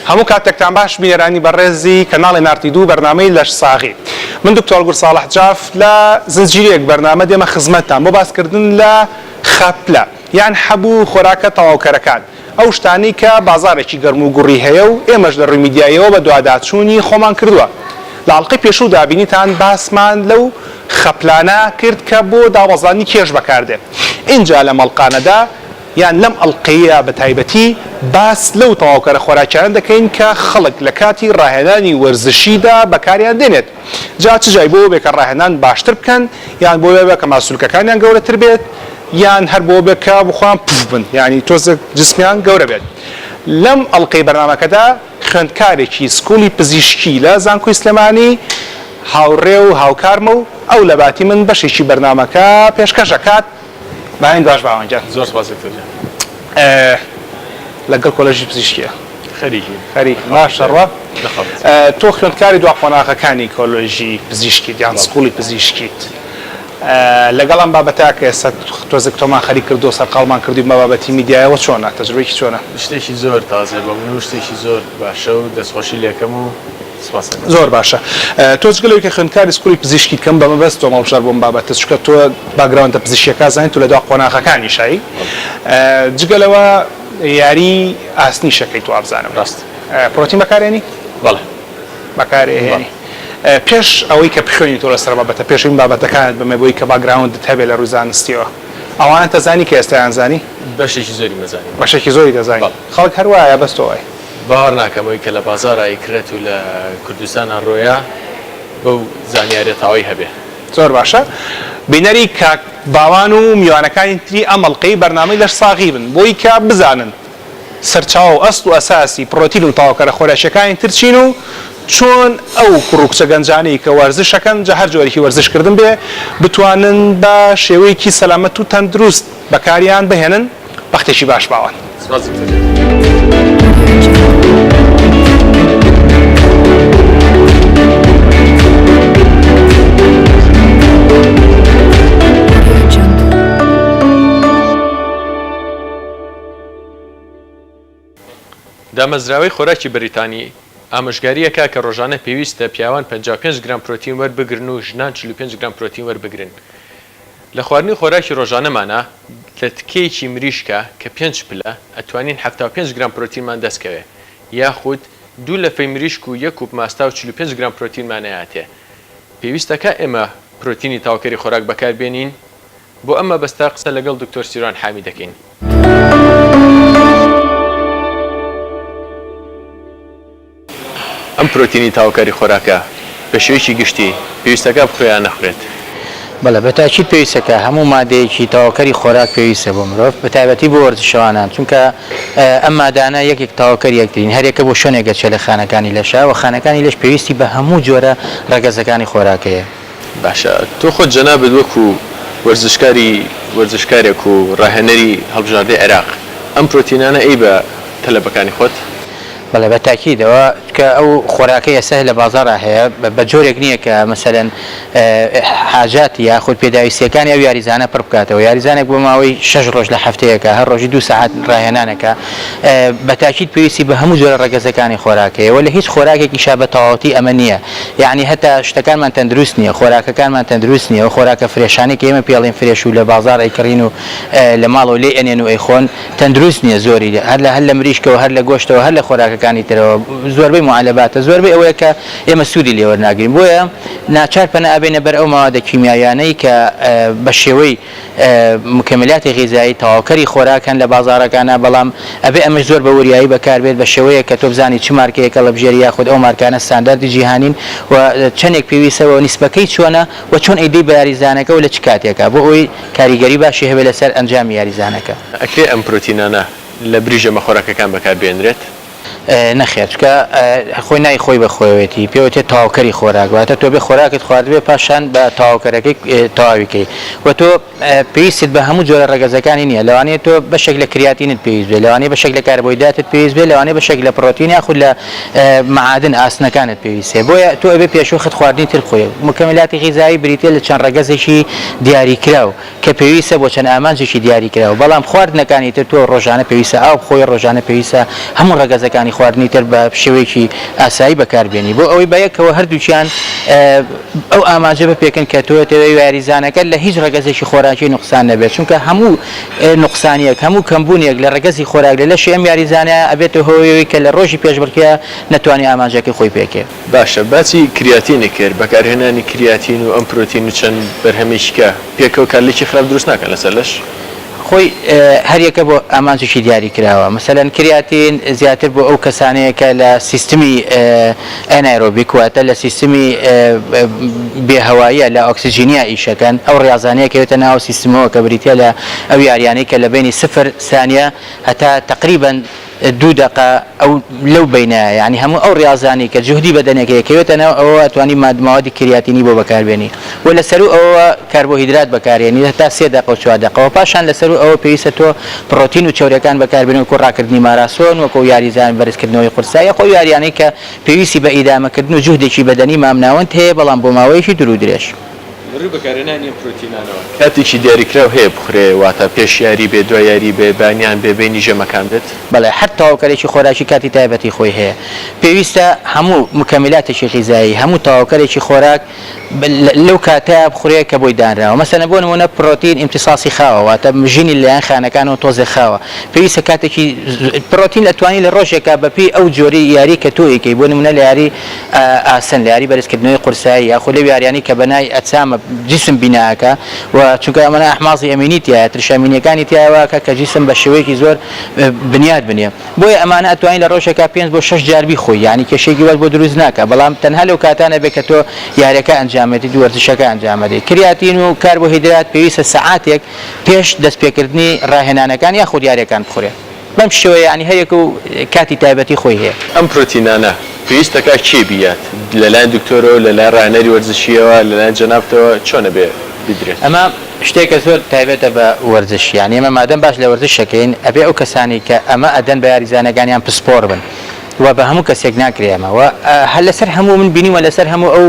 هەموو کاتێکتان باش بینەرانی بەڕێزی کەناڵی نارتی دوو بەرنامەی لەش ساغی من دکتۆر گور ساڵح جاف لە زنجیرەیەک بەرنامە دێمە خزمەتتان بۆ باسکردن لە خەپلە یان حەب و خۆراکە تەواوکەرەکان ئەو شتانەی کە بازاڕێکی گەرم و گوڕی هەیە و ئێمەش لە ڕووی میدیاییەوە بەدواداچوونی خۆمان کردووە. لە ئەڵقەی پێشوودا بینیتان باسمان لەو خەپلانە کرد کە بۆ دابەزاندنی کێش بەکاردێن. ئینجا لەم ئەڵقانەدا یان لەم ئەڵقەیە بە تایبەتی باس لەو تەواوکەرە خۆراکیانە دەکەین کە خەڵک لە کاتی ڕاهێنانی وەرزشیدا بەکاریان دێنێت. جا چ جای بۆ بێ کە ڕاهێنان باشتر بکەن یان بۆ بێ کە ماسولکەکانیان گەورەتر بێت یان هەر بۆ بێ کە بخۆیان پوف بن یانی تۆزێک جسمیان گەورە بێت. لەم ئەڵقەی بەرنامەکەدا خوێندکارێکی سکوڵی پزیشکی لە زانکۆی سلێمانی هاوڕێ و هاوکارمە و ئەو لەباتی من بەشێکی بەرنامەکە پێشکەش ئەکات. بەیانیت باش باوان گیان. زۆر سپاس دکتۆر گیان. لەگەڵ کۆلێژی پزیشکیە؟ خەریکین. خەریکین باشە ڕوا. تۆ خوێندکاری دوا قۆناغەکانی کۆلێژی پزیشکیت یان سکوڵی پزیشکیت لەگەڵ ئەم بابەتە کە ئێستا تۆزێک تۆمان خەریک کردووە سەرقاڵمان کردووی بە بابەتی میدیایەوە چۆنە تەجروبەیەکی چۆنە؟ شتێکی زۆر تازەیە بۆ من و شتێکی زۆر باشە و دەستخۆشی لێکەم و سپاستەکەم. زۆر باشە تۆ جگە لەوەی کە خوێندکاری سکوڵی پزیشکیت کەم بە مەبەست تۆم هەڵبژارد بۆ ئەم بابەتە چونکە تۆ background ە پزیشکیەکە زانیت و لە دوا قۆناغەکانیشای جگە لەوە یاری ئاسنیش ئەکەیت وابزانم. ڕاستە. پرۆتین بەکارێنی؟ بەڵێ. بەکارئەهێنی. پێش ئەوەی کە بخوێنیتەوە لەسەر بابەتە پێش ئەوی بابەتەکانت بمێ بۆی کە background ت هەبێ لە ڕووی زانستیەوە ئەوانەت ئەزانی کە ئێستایان زانی؟ بەشێکی زۆریم ئەزانی. بەشێکی زۆری دەزانی. بەڵێ. خەڵک هەر وایە بەس تۆ وای؟ باوەڕ ناکەم ئەوی کە لە بازاڕا ئەیکڕێت و لە کوردستانا ڕۆیە بەو زانیاریە تەواوی هەبێ. زۆر باشە بینەری کاک باوان و میوانەکانی تری ئەم ئەڵقەی بەرنامەی لەش ساغی بن بۆی کە بزانن سەرچاوە و ئەسڵ و ئەساسی پڕۆتین و تەواوکەرە خۆراکیەکانی تر چین و چۆن ئەو کوڕ و کچە گەنجانەی کە وەرزش ئەکەن جا هەر جۆرێکی وەرزش کردن بێ بتوانن بە شێوەیەکی سەلامەت و تەندروست بەکاریان بهێنن بەختێکی باش باوان. سپاس دکتۆر گیان. دامەزراوەی خۆراکی بەریتانی ئامۆژگاری ئەکا کە ڕۆژانە پێویستە پیاوان 55 گرام پرۆتین وەربگرن و ژنان 45 گرام پرۆتین وەربگرن. لە خواردنی خۆراکی ڕۆژانەمانا لە تکەیەکی مریشکە کە پێنج پلە ئەتوانین 75 گرام پرۆتینمان دەست کەوێ یاخود دوو لەفەی مریشک و یەک کوپ ماستاو 45 گرام پرۆتینمان ئەیاتێ. پێویستەکا ئێمە پرۆتینی تەواوکەری خۆراک بەکار بێنین؟ بۆ ئەم مەبەستە قسە لەگەڵ دکتۆر سیروان حامی دەکەین. ئەم پرۆتینی تاوکاری خۆراکە بە شێوەیەکی گشتی پێویستەکە بخورێ یان نەخورێت؟ بەڵێ بە تاکید پێویستەکە، هەموو مادەیەکی تەواوکەری خۆراک پێویستە بۆ مرۆڤ بە تایبەتی بۆ وەرزشەوانان چونکە ئەم مادانە یەکێک تەواوکەری یەکترین هەریەکە بۆ شوێنێک دەچێت لە خانەکانی لەشە و خانەکانی لەش پێویستی بە هەموو جۆرە ڕەگەزەکانی خۆراک هەیە. باشە تۆ خۆت جەنابت وەکو وەرزشکاری وەرزشکارێک و ڕاهێنەری هەڵبژاردەی عێراق ئەم پرۆتینانە ئەی بە تەلەبەکانی خۆت؟ بەڵێ بە تاکیدەوە چونکە ئەو خۆراکەی ئێستا لە بازاڕا هەیە بە جۆرێک نییە کە مەسەلەن حاجاتی یاخود پێداویستییەکانی ئەو یاریزانە پڕ بکاتەوە یاریزانێک بۆ ماوەی شەش ڕۆژ لە هەفتەیەکە هەر ڕۆژی دوو سەعات ڕاهێنانەکە بە تاکید پێویستی بە هەموو جۆرە ڕەگەزەکانی خۆراک هەیە و لە هیچ خۆراکێکیشا بە تەواوەتی ئەمە نییە یەعنی هەتا شتەکانمان تەندروست نییە خۆراکەکانمان تەندروست نییە ئەو خۆراکە fresh انەی کە ئێمە پێی ئەڵێین fresh و لە بازاڕ ئەیکڕین و لە ماڵەوە لێی ئەنێن و ئەیخۆن تەندروست نییە زۆری هەر لە هەر لە مریشکەوە هەر لە گۆشتەوە هەر لە خۆراکەکانی ترەوە زۆربەی موعەلەباتە زۆربەی ئەوەیە کە ئێمە سوودی لێ وەرناگرین بۆیە ناچار پەنا ئەبەینە بەر ئەو مەوادە کیمیاییانەی کە بە شێوەی مکملاتی غیزایی تەواوکەری خۆراک هەن لە بازاڕەکانا بەڵام ئەبێ ئەمەش زۆر بە وریایی بەکاربێت بە شێوەیەک کە تۆ بزانی چ مارکەیەک هەڵەبژێری یاخود ئەو مارکانە ستانداردی جیهانین و چەندێک پێویستە و نیسبەکەی چۆنە و چۆن ئەیدەی بە یاریزانەکە و لە چ کاتێکا بۆ ئەوەی کاریگەری باشی هەبێت لەسەر ئەنجامی یاریزانەکە. ئەکرێ ئەم پرۆتینانە لە بری ژەمە خۆراکەکان بەکار بێنرێت؟ نەخێر چونکە خۆی ناوی خۆی بە خۆیەتی پێ وترێت تەواوکەری خۆراک واتە تۆ بێ خۆراکت خواردبێ پاشان بە تەواوکەرەکەی تەواوی کەی و تۆ پێویستت بە هەموو جۆرە ڕەگەزەکانی نییە لەوانەیە تۆ بەشێک لە کریاتینت پێویست بێ لەوانەیە بەشێک لە کاربۆیدراتت پێویست بێ لەوانەیە بەشێک لە پڕۆتین یاخود لە معادن ئاسنەکانت پێویست بێ بۆیە تۆ ئەبێ پێشوەخت خواردنی تر بخۆی مکملاتی غیزایی بریتیە لە چەند ڕەگەزێکی دیاریکراو کە پێویستە بۆ چەند ئامانجێکی دیاریکراو، بەڵام خواردنەکانی تر تۆ ڕۆژانە پێویستە ئاو بخۆی، ڕۆژانە پێویستە هەموو ڕەگەزەکانی. خواردنی تر بە شێوەیەکی ئاسایی بەکار بێنی بۆ ئەوەی بە یەکەوە هەردووکیان ئەو ئامانجە بپێکن کە تۆ دەتەوێت یاریزانەکە لە هیچ ڕەگەزێکی خۆراکی نوقسان نەبێت چونکە هەموو نوقسانیەک هەموو کەمبوونێک لە ڕەگەزی خۆراک لە لەشی ئەم یاریزانە ئەبێتە هۆی ئەوەی کە لە ڕۆژی پێشبڕکێ نەتوانێت ئامانجەکەی خۆی پێکێ. باشە باسی کریاتینت کرد، بەکارهێنانی کریاتین و ئەم پرۆتین و چەند بەرهەمێکی کە پێکەوە کارلێکی خراپ دروست ناکەن لەسەر لەش؟ خۆی هەریەکە بۆ ئامانجێکی دیاری کراوە مەسەلەن کریاتین زیاتر بۆ ئەو کەسانەیە کە لە سیستمی anaerobic واتە لە سیستمی بێ هەواییە لە ئۆکسجینیا ئیشەکەن ئەو ڕیازانەیە کەوێتە ناو سیستمەوە کە بریتە لە ئەو یاریانەی کە لە بینی سفر سانیە هەتا تقریبا دوو دەقە ئەو لەو بەینایە یانی هەموو ئەو ڕیازانەی کە جوهدی بەدەنەکەیە کەوێتە ناو ئەوەوە ئەتوانی ماد مەوادی کریاتینی بۆ بەکاربێنی و لە سەروو ئەوەوە کاربۆهیدرات بەکارێنی هەتا سێ دەقە و چوار دەقە و پاشان لە سەروو ئەوە پێویستە تۆ پڕۆتین و چەوریەکان بەکاربێنی وەکو ڕاکردنی ماراسۆن وەکو یاریزان بەرزکردنەوەی قورسایی یاخۆ ئەو یاریانەی کە پێویستی بە ئیدامەکردن و جوهدێکی بەدەنی مامناوەند هەیە بەڵام بۆ ماوەیەکی دوور و درێژ. لە ڕووی بەکارهێنانی ئەم پرۆتینانەوە کاتێکی دیاریکراو هەیە بخورێ واتە پێش یاری بێ دوای یاری بێ بەیانیان بێ بەینی ژەمەکان بێت؟ بەڵێ هەر تەواوکەرێکی خۆراکی کاتی تایبەتی خۆی هەیە پێویستە هەموو مکەمیلاتێکی غیزایی هەموو تەواوکەرێکی خۆراک لەو کاتەیا بخورێ کە بۆی دانراوە مەسەلەن بۆ نموونە پرۆتین ئیمتیساسی خاوە واتە مژینی لەلایەن خانەکانەوە تۆزێ خاوە پێویستە کاتێکی پرۆتین ئەتوانی لە ڕۆژێکا بەپێی ئەو جۆری یاری کە تۆ ئەیکەی بۆ نموونە لە یاری ئاسن لە یاری بەرزکردنەوەی قورسایی یاخود لەو یاریانەی کە بەنای ئەجسامە جیسم بینا ئەکا و چونکە ئەمانە ئەحمازی ئەمینی تیایە ترشە ئەمینیەکانی تیایە وا ئەکا کە جیسم بە شێوەیەکی زۆر بنیات بنێ بۆیە ئەمانە ئەتوانی لە ڕۆژێکا پێنج بۆ شەش جار بیخۆی یانی کێشەیەکی وات بۆ دروست ناکا بەڵام تەنها لەو کاتانە بێ کە تۆ یاریەکە ئەنجام ئەدەیت و وەرزشەکە ئەنجام ئەدەیت کریاتین و کاربۆهیدرات پێویستە سەعاتێک پێش دەستپێکردنی ڕاهێنانەکان یاخود یاریەکان بخورێ. بەم شێوەیە یانی هەر یەکە و کاتی تایبەتی خۆی هەیە. ئەم پرۆتینانە پێویست دەکات کێ بیات؟ لەلایەن دکتۆرەوە، لەلایەن ڕاهێنەری وەرزشییەوە، لەلایەن جەنابتەوە چۆن ئەبێ بدرێت؟ ئەمە شتێکە زۆر تایبەتە بە وەرزش، یانی ئێمە مادەم باس لە وەرزش ئەکەین ئەبێ ئەو کەسانەی کە ئەمە ئەدەن بە یاریزانەکانیان پسپۆڕ بن. و بە هەموو کەسێک ناکرێ ئەمە و هەر لەسەر هەموو من بینیومە لەسەر هەموو ئەو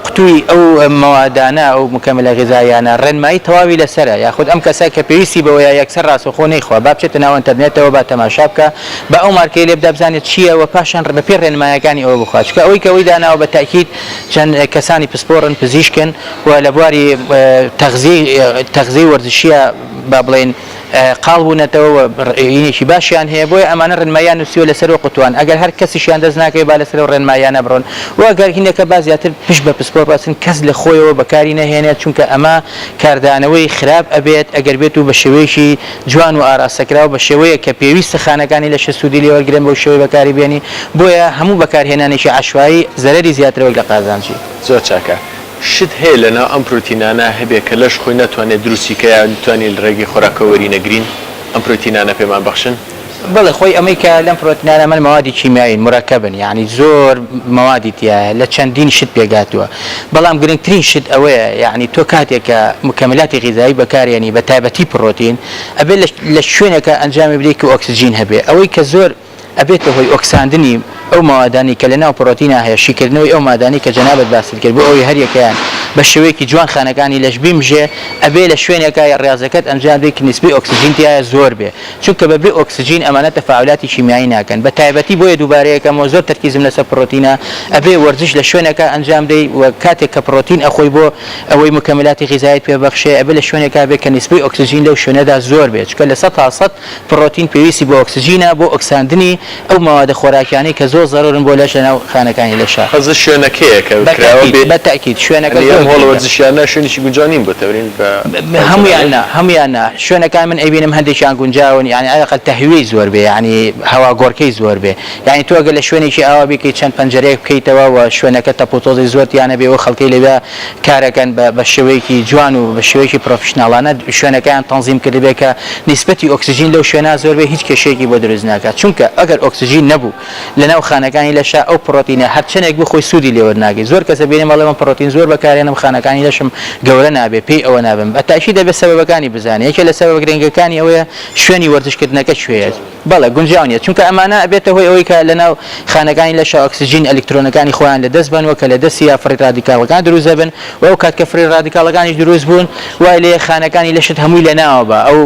قوتووی ئەو مەوادانە ئەو مکملە غذاییانە ڕێنمایی تەواوی لەسەرە یاخود ئەم کەسە کە پێویستی بەوەیە یەکسەر ڕاستەوخۆ نەیخوا با بچێتە ناو ئەنتەرنێتەوە با تەماشا بکا با ئەو مارکەی لێ بدا بزانێت چییە و پاشان بەپێی ڕێنمایەکانی ئەوە بخوا چونکە ئەوەی کە ئەوەی داناوە بە تەئکید چەند کەسانی پسپۆڕن پزیشکن و لە بواری تەغزیەی تەغزیەی وەرزشیە با بڵێین قاڵ بوونەتەوە و ڕێینێکی باشیان هەیە بۆیە ئەمانە ڕێنماییان نووسیوە لەسەر و قوتوان ئەگەر هەر کەسیشیان دەست ناکەوێت با لەسەر ئەو ڕێنماییانە بڕۆن و ئەگەر هینەکە با زیاتر پشت بە پسپۆر بەستن کەس لە خۆیەوە بەکاری نەهێنێت چونکە ئەمە کاردانەوەی خراپ ئەبێت ئەگەر بێت و بە شێوەیەکی جوان و ئاراستەکراو بە شێوەیەک کە پێویستە خانەکانی لەشە سوودی لێ وەرگرن بەو شێوەی بەکاری بێنی بۆیە هەموو بەکارهێنانێکی عەشوایی زەرەری زیاترە وەک لە قازانجی. زۆر چاکە. شت هەیە لەناو ئەم پرۆتینانە هەبێ کە لەش خۆی نەتوانێت دروستی کە یان بتوانین لە ڕێگەی خۆراکەوە وەری نەگرین ئەم پرۆتینانە پێمان بەخشن؟ بەڵێ خۆی ئەمەی کە لەم پرۆتینانە ئەمە مەوادی کیمیایین مورەکەبن یانی زۆر مەوادی تیایە لە چەندین شت پێکهاتووە بەڵام گرنگترین شت ئەوەیە یانی تۆ کاتێک کە مکەملاتی غیزایی بەکارێنی بە تایبەتی پرۆتین ئەبێ لە شوێنێکا ئەنجامی بدەیت کە ئۆکسجین هەبێ ئەوەی کە زۆر ئەبێتە هۆی ئۆکساندنی ئەو مەوادانەی کە لەناو پڕۆتینا هەیە، شیکردنەوەی ئەو مادانەی کە جەنابت باست کرد بۆ ئەوەی هەریەکەیان بە شێوەیەکی جوان خانەکانی لەش بیمژێ، ئەبێ لە شوێنێکا ڕیازەکەت ئەنجام بدەیت کە نیسبەی ئۆکسجین تیایا زۆر بێ، چونکە بە بێ ئۆکسجین ئەمانە تەفاعولاتی کیمیایی ناکەن، بە تایبەتی بۆیە دووبارەیەکەمەوە زۆر تەرکیزم لەسەر پڕۆتینە، ئەبێ وەرزش لە شوێنێکا ئەنجام دەی و کاتێک کە پڕۆتین ئەخۆی بۆ ئەوەی موکەملاتی غیزاییت پێ بەخشێ ئەبێ لە شوێنێکا بێ کە نیسبەی ئۆکسجین لەو شوێنەدا زۆر بێ، چونکە 100% پڕۆتین پێویستی بە ئۆکسجینە بۆ ئۆکساندنی ئەو مەوادە خۆراکیانەی کە زۆر زەرورن بۆ لەش لەناو خانەکانی لەشا. قەزە شوێنەکەیە کە کراوە بێ. بە تەئکید شوێنەکە زۆر گرنگە. ئەم هۆڵە وەرزشیانە شوێنێکی گونجاو نین بۆ تەمرین بە هەموویان نا هەموویان نا شوێنەکان من ئەیبینم هەندێکیان گونجاون یانی عەلەقەل تەهویەی زۆر بێ یانی هەوا گۆڕکێی زۆر بێ یانی تۆ ئەگەر لە شوێنێکی ئاوا بیکەی چەند پەنجەرەیەک بکەیتەوە و شوێنەکە تەپوتۆزی زۆر تیا نەبێ و خەڵکەی لەویا کارەکەن بە بە شێوەیەکی جوان و بە شێوەیەکی پرۆفیشناڵانە شوێنەکەیان تەنزیم کردبێ کە نیسبەتی ئۆکسجین لەو شوێنە زۆر بێ هیچ کێشەیەکی بۆ دروست ناکات چونکە ئەگەر ئۆکسجین نەبوو لەناو خانەکانی لەشا ئەو پڕۆتینە هەرچەنێک بخۆی سوودی لێ وەرناگری زۆر کەس ئەبینم ئەڵێ من پڕۆتین زۆر بەکارێنم. خانەکانی لەشم گەورە نابێ پێی ئەوە نابم بە تاکید دەبێت سەبەبەکانی بزانێ یەکێ لە سەبەبە گرنگەکانی ئەوەیە شوێنی وەرزشکردنەکە کوێیە بەڵێ گونجاو نیە چونکە ئەمانە ئەبێتە هۆی ئەوەی کە لەناو خانەکانی لەشا ئۆکسجین ئەلیکترۆنەکانی خۆیان لە دەست بەن و کە لە دەستی یا free radical ەکان دروست دەبن و ئەو کات کە free radical ەکانیش دروست بوون وای لێیە خانەکانی لەشت هەمووی لەناوە با ئەو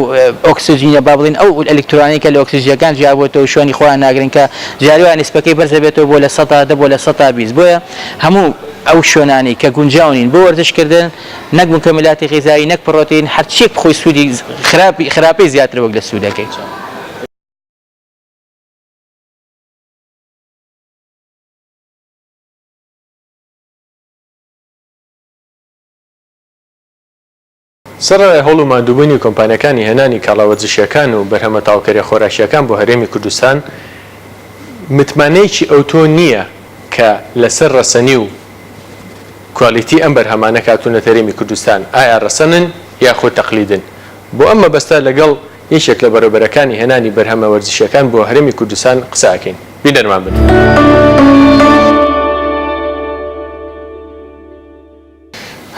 ئۆکسجینە با بڵێین ئەو ئەلیکترۆنانەی کە لە ئۆکسجیەکان جیابووەتەوە شوێنی خۆیان ناگرن کە جاری وایە نیسبەکەی بەرز دەبێتەوە بۆ 10% بۆ 20% بۆیە هەموو ئەو شوێنانەی کە گونجاو نین بۆ وەرزش کردن نەک مکملاتی غیزایی نەک پڕۆتین هەرچیەک بخۆی سوودی خراپی خراپەی زیاترە وەک لە سوودەکەی. سەرەڕای هەوڵ و ماندووبوونی کۆمپانیاکانی هێنانی کاڵا وەرزشییەکان و بەرهەمە تەواوکەریە خۆراکییەکان بۆ هەرێمی کوردستان، متمانەیەکی ئەوتۆ نییە کە لەسەر ڕەسەنی و کوالیتی ئەم بەرهەمانە کە هاتوونەتە هەرێمی کوردستان ئایا ڕەسەنن یاخود تەقلیدن. بۆ ئەم مەبەستە لەگەڵ یەکێک لە بەڕێوبەرەکانی هێنانی بەرهەمە وەرزشییەکان بۆ هەرێمی کوردستان قسە ئەکەین. بینەرمان بن.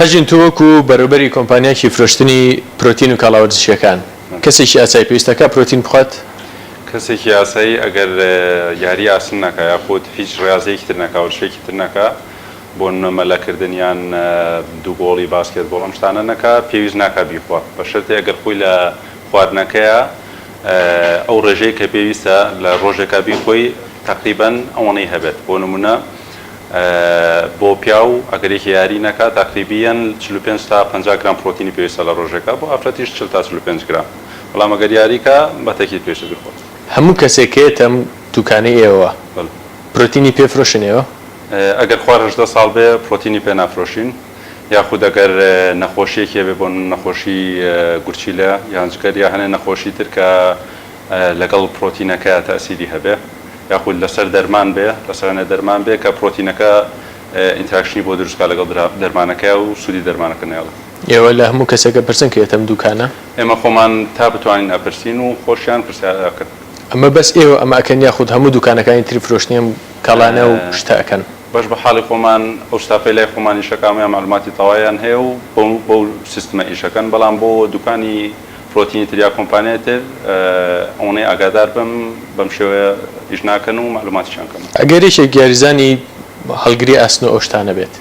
هەژین تۆ وەکو بەرێوبەری کۆمپانیاکی فرۆشتنی پرۆتین و کاڵا وەرزشیەکان کەسێکی ئاسایی پێویست ئەکا پرۆتین بخوات؟ کەسێکی ئاسایی ئەگەر یاری ئاسن نەکا یاخود هیچ ڕیازەیەکی تر نەکا وەرزشێکی تر نەکا بۆ نمونە مەلەکردن یان دوو گۆڵی باسکێت بۆڵ ئەم شتانە نەکا پێویست ناکا بیخوا بە شەرتێ ئەگەر خۆی لە خواردنەکەیا ئەو ڕێژەی کە پێویستە لە ڕۆژێکا بیخۆی تەقریبەن ئەوەنەی هەبێت بۆ نمونە بۆ پیاو ئەگەر یەکێ یاری نەکا تەقریبیەن 45 تا 50 گرام پرۆتینی پێویستە لە ڕۆژێکا بۆ ئافرەتیش 40 تا 45 گرام بەڵام ئەگەر یاری کا بە تەکید پێویستە بیخوات. هەموو کەسێک کە یەتە ئەم دوکانەی ئێوە بەڵێ. پرۆتینی پێ فرۆشن ئێوە؟ ئەگەر خوار 18 ساڵ بێ پرۆتینی پێ نافرۆشین یاخود ئەگەر نەخۆشیەکی هەبێ بۆ نمونە نەخۆشی گورچیلە یان جگەر یا هەنێ نەخۆشی تر کە لەگەڵ پرۆتینەکە تەئسیری هەبێ یاخود لەسەر دەرمان بێ لەسەر هەنێ دەرمان بێ کە پرۆتینەکە interaction ی بۆ دروست کا لەگەڵ دەرمانەکەیا و سوودی دەرمانەکە نەیەڵێ. ئێوە لە هەموو کەسێک ئەپرسن کە یەتە ئەم دوکانە؟ ئێمە خۆمان تا بتوانین ئەپرسین و خۆشیان پرسیار ئەکەن. ئەمە بەس ئێوە ئەمە ئەکەن یاخود هەموو دوکانەکانی تری فرۆشتنی ئەم کاڵانە و شتە ئەکەن؟ بەش بە حاڵی خۆمان ئەو ستافەی لای خۆمان ئیشەکا هەموویان مەعلوماتی تەواویان هەیە و بەو سیستمە ئیشەکەن بەڵام بۆ دوکانی پرۆتینی تر یا کۆمپانیای تر ئەوەنەی ئاگادار بم بەم شێوەیە ئیش ناکەن و مەعلوماتیشیان کەمە. ئەگەر یەکێک یاریزانی هەڵگری ئاسن و ئەو شتانە بێت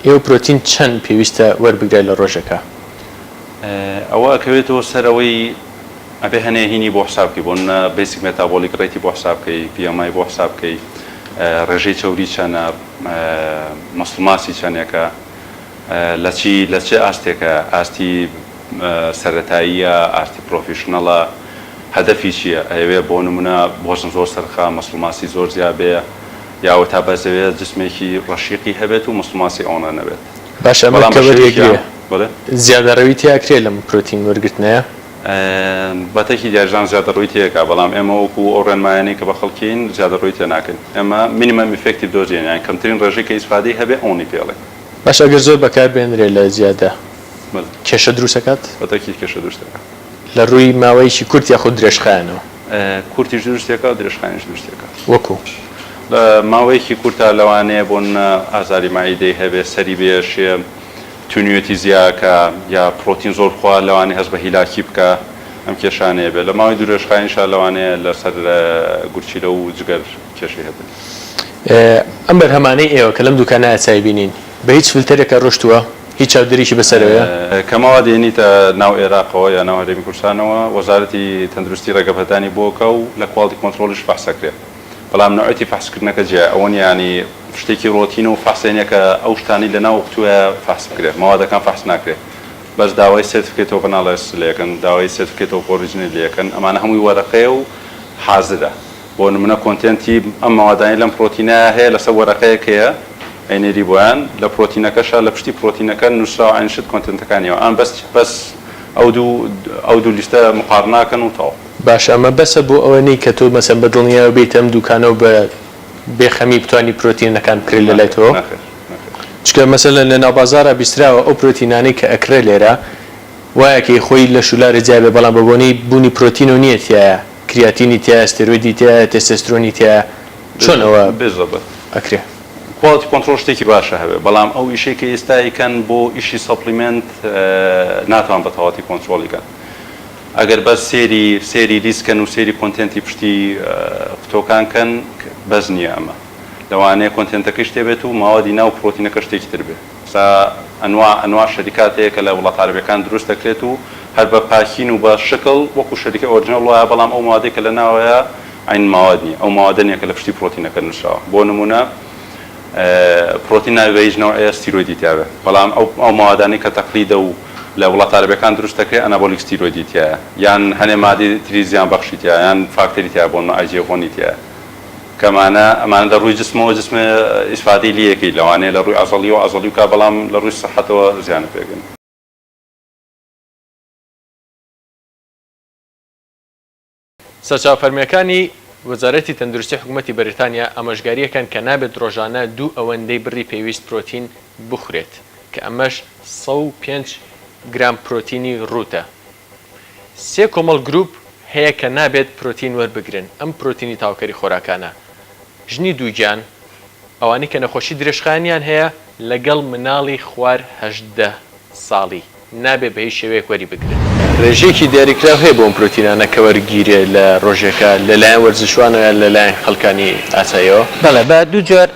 ئێوە پرۆتین چەند پێویستە وەربگرێت لە ڕۆژێکا؟ ئەوە ئەکەوێتەوە سەر ئەوەی ئەبێ هەنێ هینی بۆ حساب بکەی بۆ نمونە basic metabolic rate ی بۆ حساب بکەی BMI بۆ حساب بکەی ڕێژەی چەوری چەنە muscle mass ی چەنێکە لە چی لە چ ئاستێکە ئاستی سەرەتاییە ئاستی professional ە هەدەفی چییە ئەیەوێ بۆ نمونە وەزن زۆر سەرخا muscle mass ی زۆر زیا بێ یا ئەوەتا بەس ئەوێ جسمێکی ڕەشیقی هەبێت و muscle mass ی ئەوەنە نەبێت باشە ئەمە بەڵام کە بە شێوەیەکی وەریەگرێ عام بەڵێ. زیادەڕەوی تیا ئەکرێ لەم پرۆتین وەرگرتنەیە؟ بەتەکی دیارجان زیادەڕۆیی تێ ئەکا بەڵام ئێمە وەکو ئەو ڕێنمایانەی کە بە خەڵکین زیادەڕۆیی تێ ناکەین ئێمە minimum effective dose یان یان کەمترین ڕێژەی کە ئیسفادەی هەبێ ئەوەنەی پێ ئەڵێین. باشە ئەگەر زۆر بەکار بێنرێ لە زیادە کێشە دروست ئەکات؟ بەتەکی کێشە دروست ئەکات. لە ڕووی ماوەیەکی کورت یاخود درێژخایەنەوە؟ کورتیش دروست ئەکا و درێژخایەنیش دروست ئەکا. وەکو؟ لە ماوەیەکی کورتا لەوانەیە بۆ نمونە ئازاری مەعیدەی هەبێ، سەری بێشێ، تونیەتی زیاکا یا پرۆتین زۆر بخوا لەوانەیە هەست بە هیلاکی بکا ئەم کێشانەیە بێت لە ماوەی دورێژخایەنیشا لەوانەیە لەسەر گورچیلە و جگەر کێشەی هەبێت. ئەم بەرهەمانەی ئێوە کە لەم دوکانە ئاسایی بینین بە هیچ فلتەرێکا ڕۆشتووە؟ هیچ چاودێریکی بەسەرەوەیە؟ کە مەواد ێنیتە ناو ئێراقەوە یا ناو هەرێمی کوردستانەوە وەزارەتی تەندروستی ڕێگەپێدانی بۆ ئەکا و لە quality control یش فەحس ئەکرێ بەڵام نەوعێتی فەحسکردنەکە جیایە ئەوە نیە یانی شتێکی ڕۆتینە و فەحسێ نیە کە ئەو شتانەی لە ناو قوتووە فەحس بکرێ مەوادەکان فەحس ناکرێ بەس داوای certificate of analysis لێ ئەکەن داوای certificate of origin ی لێ ئەکەن ئەمانە هەمووی وەرەقەیە و حازرە بۆ نمونە content ی ئەم مەوادانەی لەم پرۆتینایە هەیە لەسەر وەرەقەیەک هەیە ئەینێری بۆیان لە پرۆتینەکەشا لە پشتی پرۆتینەکە نوسراوە عەین شت content ەکانیەوە ئان بەس بەس ئەو دوو ئەو دوو لیستە مقارنە ئەکەن و تەواو. باشە ئەمە بەسە بۆ ئەوە نی کە تۆ مەسەن بە دڵنیایەوە بێیتە ئەم دوکانە و بە بێ خەمی بتوانی پرۆتینەکان بکرێت لە لای نەخێر تۆ؟ نەخێر نەخێر. چونکە مەسەلەن لە ناوبازاڕا بیستراوە ئەو پرۆتینانەی کە ئەکڕێ لێرە وایە کەی خۆی لەش و لارە جیا بێ بەڵام بە بۆنەی بوونی پرۆتینەوە نییە تیایە کریاتینی تیایە ستێرۆیدی تیایە تێستێسترۆنی تیایە چۆن ئەوە بالضبط ئەکرێ؟ quality control شتێکی باشە هەبێ بەڵام ئەو ئیشەی کە ئێستا ئەیکەن بۆ ئیشی supplement ناتوان بە تەواتی کۆنترۆڵی کەن ئەگەر بەس سێری سێری لیست کەن و سێری content ی پشتی قوتۆکان کەن بەس نییە ئەمە لەوانەیە content ەکەی شتێ بێت و ماوەدی ناو پرۆتینەکە شتێکی تر بێ ئێستا ئەنوا ئەنوا شەریکات هەیە کە لە وڵاتە عەرەبیەکان دروست دەکرێت و هەر بە packing و بە شکڵ وەکو شەریکەی original وایە بەڵام ئەو مادەی کە لە ناوەیە عەین ماواد نیە ئەو ماوادە نیە کە لە پشتی پرۆتینەکە نوسراوە بۆ نمونە پرۆتین نابێ بە هیچ نەوعێ ستیرۆیدی تیابێ بەڵام ئەو ئەو ماوادانەی کە تەقلیدە و لە وڵاتە عەرەبیەکان دروست دەکرێ anabolic steroid ی تیایە یان هەنێ مادەی تری زیان بەخشی تیایە یان فاکتەری تیایە بۆ نمونە IGF-1 ی تیایە کە ئەمانە ئەمانە لە ڕووی جسمەوە جسم ئیسفادەی لێ ئەکەی لەوانەیە لە ڕووی عەزەڵیەوە عەزەڵی بکا بەڵام لە ڕووی سەحەتەوە زیانە پێگەن. سەرچاوە فەرمییەکانی وەزارەتی تەندروستی حکومەتی بەریتانیا ئامۆژگارییەکەن کە نابێت ڕۆژانە دوو ئەوەندەی بڕی پێویست پرۆتین بخورێت کە ئەمەش 105 گرام پرۆتینی ڕووتە. سێ کۆمەڵ گروپ هەیە کە نابێت پرۆتین وەربگرن، ئەم پرۆتینی تەواوکەری خۆراکانە، ژنی دووگیان، ئەوانەی کە نەخۆشی درێژخایەنیان هەیە لەگەڵ مناڵی خوار 18 ساڵی. نابێ بە هیچ شێوەیەک وەری بگرن. ڕێژەیەکی دیاریکراو هەیە بۆ ئەم پرۆتینانە کە وەرگیرێ لە ڕۆژێکا لە لایەن وەرزشوانەوە یان لە لایەن خەڵکانی ئاساییەوە؟ بەڵێ بە دوو جۆر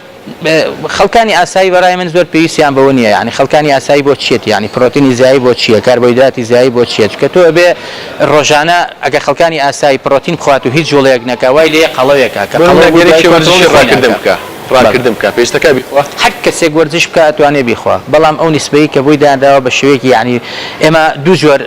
خەڵکانی ئاسایی بە ڕای من زۆر پێویستیان بەوە نییە یانی خەڵکانی ئاسایی بۆ چیەتی یانی پرۆتینی زیایی بۆ چییە کاربۆهیدراتی زیایی بۆ چییە چونکە تۆ ئەبێ ڕۆژانە ئەگەر خەڵکانی ئاسایی پرۆتین بخوات و هیچ جوڵەیەک نەکا وای لێیە قەڵەوێکا کە بۆ قەڵەو نمونە بوو گەر دوای یەکێ کۆنترۆڵی وەرزشی خۆی ڕاکردن ناکا. بکا بەڵێ. ڕاکردن بکا پێویستەکا بیخوا؟ هەر کەسێک وەرزش بکا ئەتوانێ بیخوا بەڵام ئەو نیسبەی کە بۆی دانراوە بە شێوەیەکی یەعنی ئێمە دوو جۆر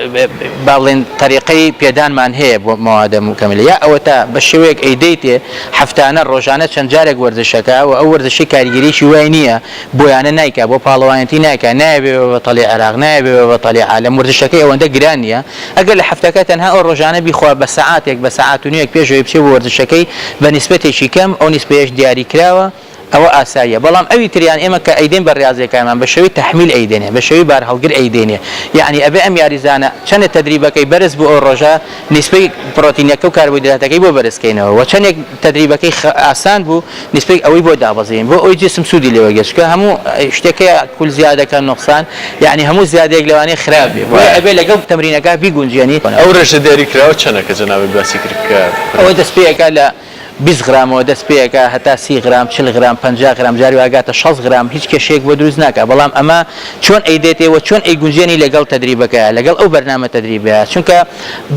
با بڵێین تەریقەی پێدانمان هەیە بۆ مەوادە موکەملە یا ئەوەتا بە شێوەیەک ئەیدەیتێ هەفتانە ڕۆژانە چەند جارێک وەرزشەکا و ئەو وەرزشەی کاریگەریی وای نییە بۆیانە نایکا بۆ پاڵەوانێتی نایکا نایەوێ بە بەتەڵی عێراق نایەوێ بە بەتەڵی عالەم وەرزشەکەی ئەوەندە گران نییە ئەگەر لە هەفتەکە تەنها ئەو ڕۆژانە بیخوا بە سەعاتێک بە سەعات و نیوێک پێش ئەوەی بچێ بۆ وەرزشەکەی بە نیسبەتێکی کەم ئەو نیسبەیەش دیاری کراوە ئەوە ئاساییە بەڵام ئەوی تریان ئێمە کە ئەیدەین بە ڕیازیەکانمان بە شێوەی تەحمیل ئەیدەینێ بە شێوەی بارهەڵگر ئەیدەینێ یەعنی ئەبێ ئەم یاریزانە چەنێ تەدریبەکەی بەرز بوو ئەو ڕۆژە نیسبەی پڕۆتینەکە و کاربۆهیدراتەکەی بۆ بەرز کەینەوە وە چەنێک تەدریبەکەی ئاسان بوو نیسبەی ئەوەی بۆ دابەزێنین بۆ ئەوەی جسم سوودی لێ وەرگرێت چونکە هەموو شتێک هەیە کول زیادەکە نوقسان یەعنی هەموو زیادەیەک لەوانەیە خراپ بێ بۆیە ئەبێ لەگەڵ تەمرینەکە بیگونجێنی. ئەو ڕێژە دیاری کراوە چەنە کە جەنابت باسی کرد کە ئەوە دەست پێ ئەکا لە 20 غرامەوە دەست پێ ئەکا هەتا 30 غرام 40 غرام 50 غرام جاری وا ئەگاتە 60 غرام هیچ کێشەیەک بۆ دروست ناکا بەڵام ئەمە چۆن ئەیدێتێ وە چۆن ئەیگونجێنی لەگەڵ تەدریبەکەیا لەگەڵ ئەو بەرنامە تەدریبەیا چونکە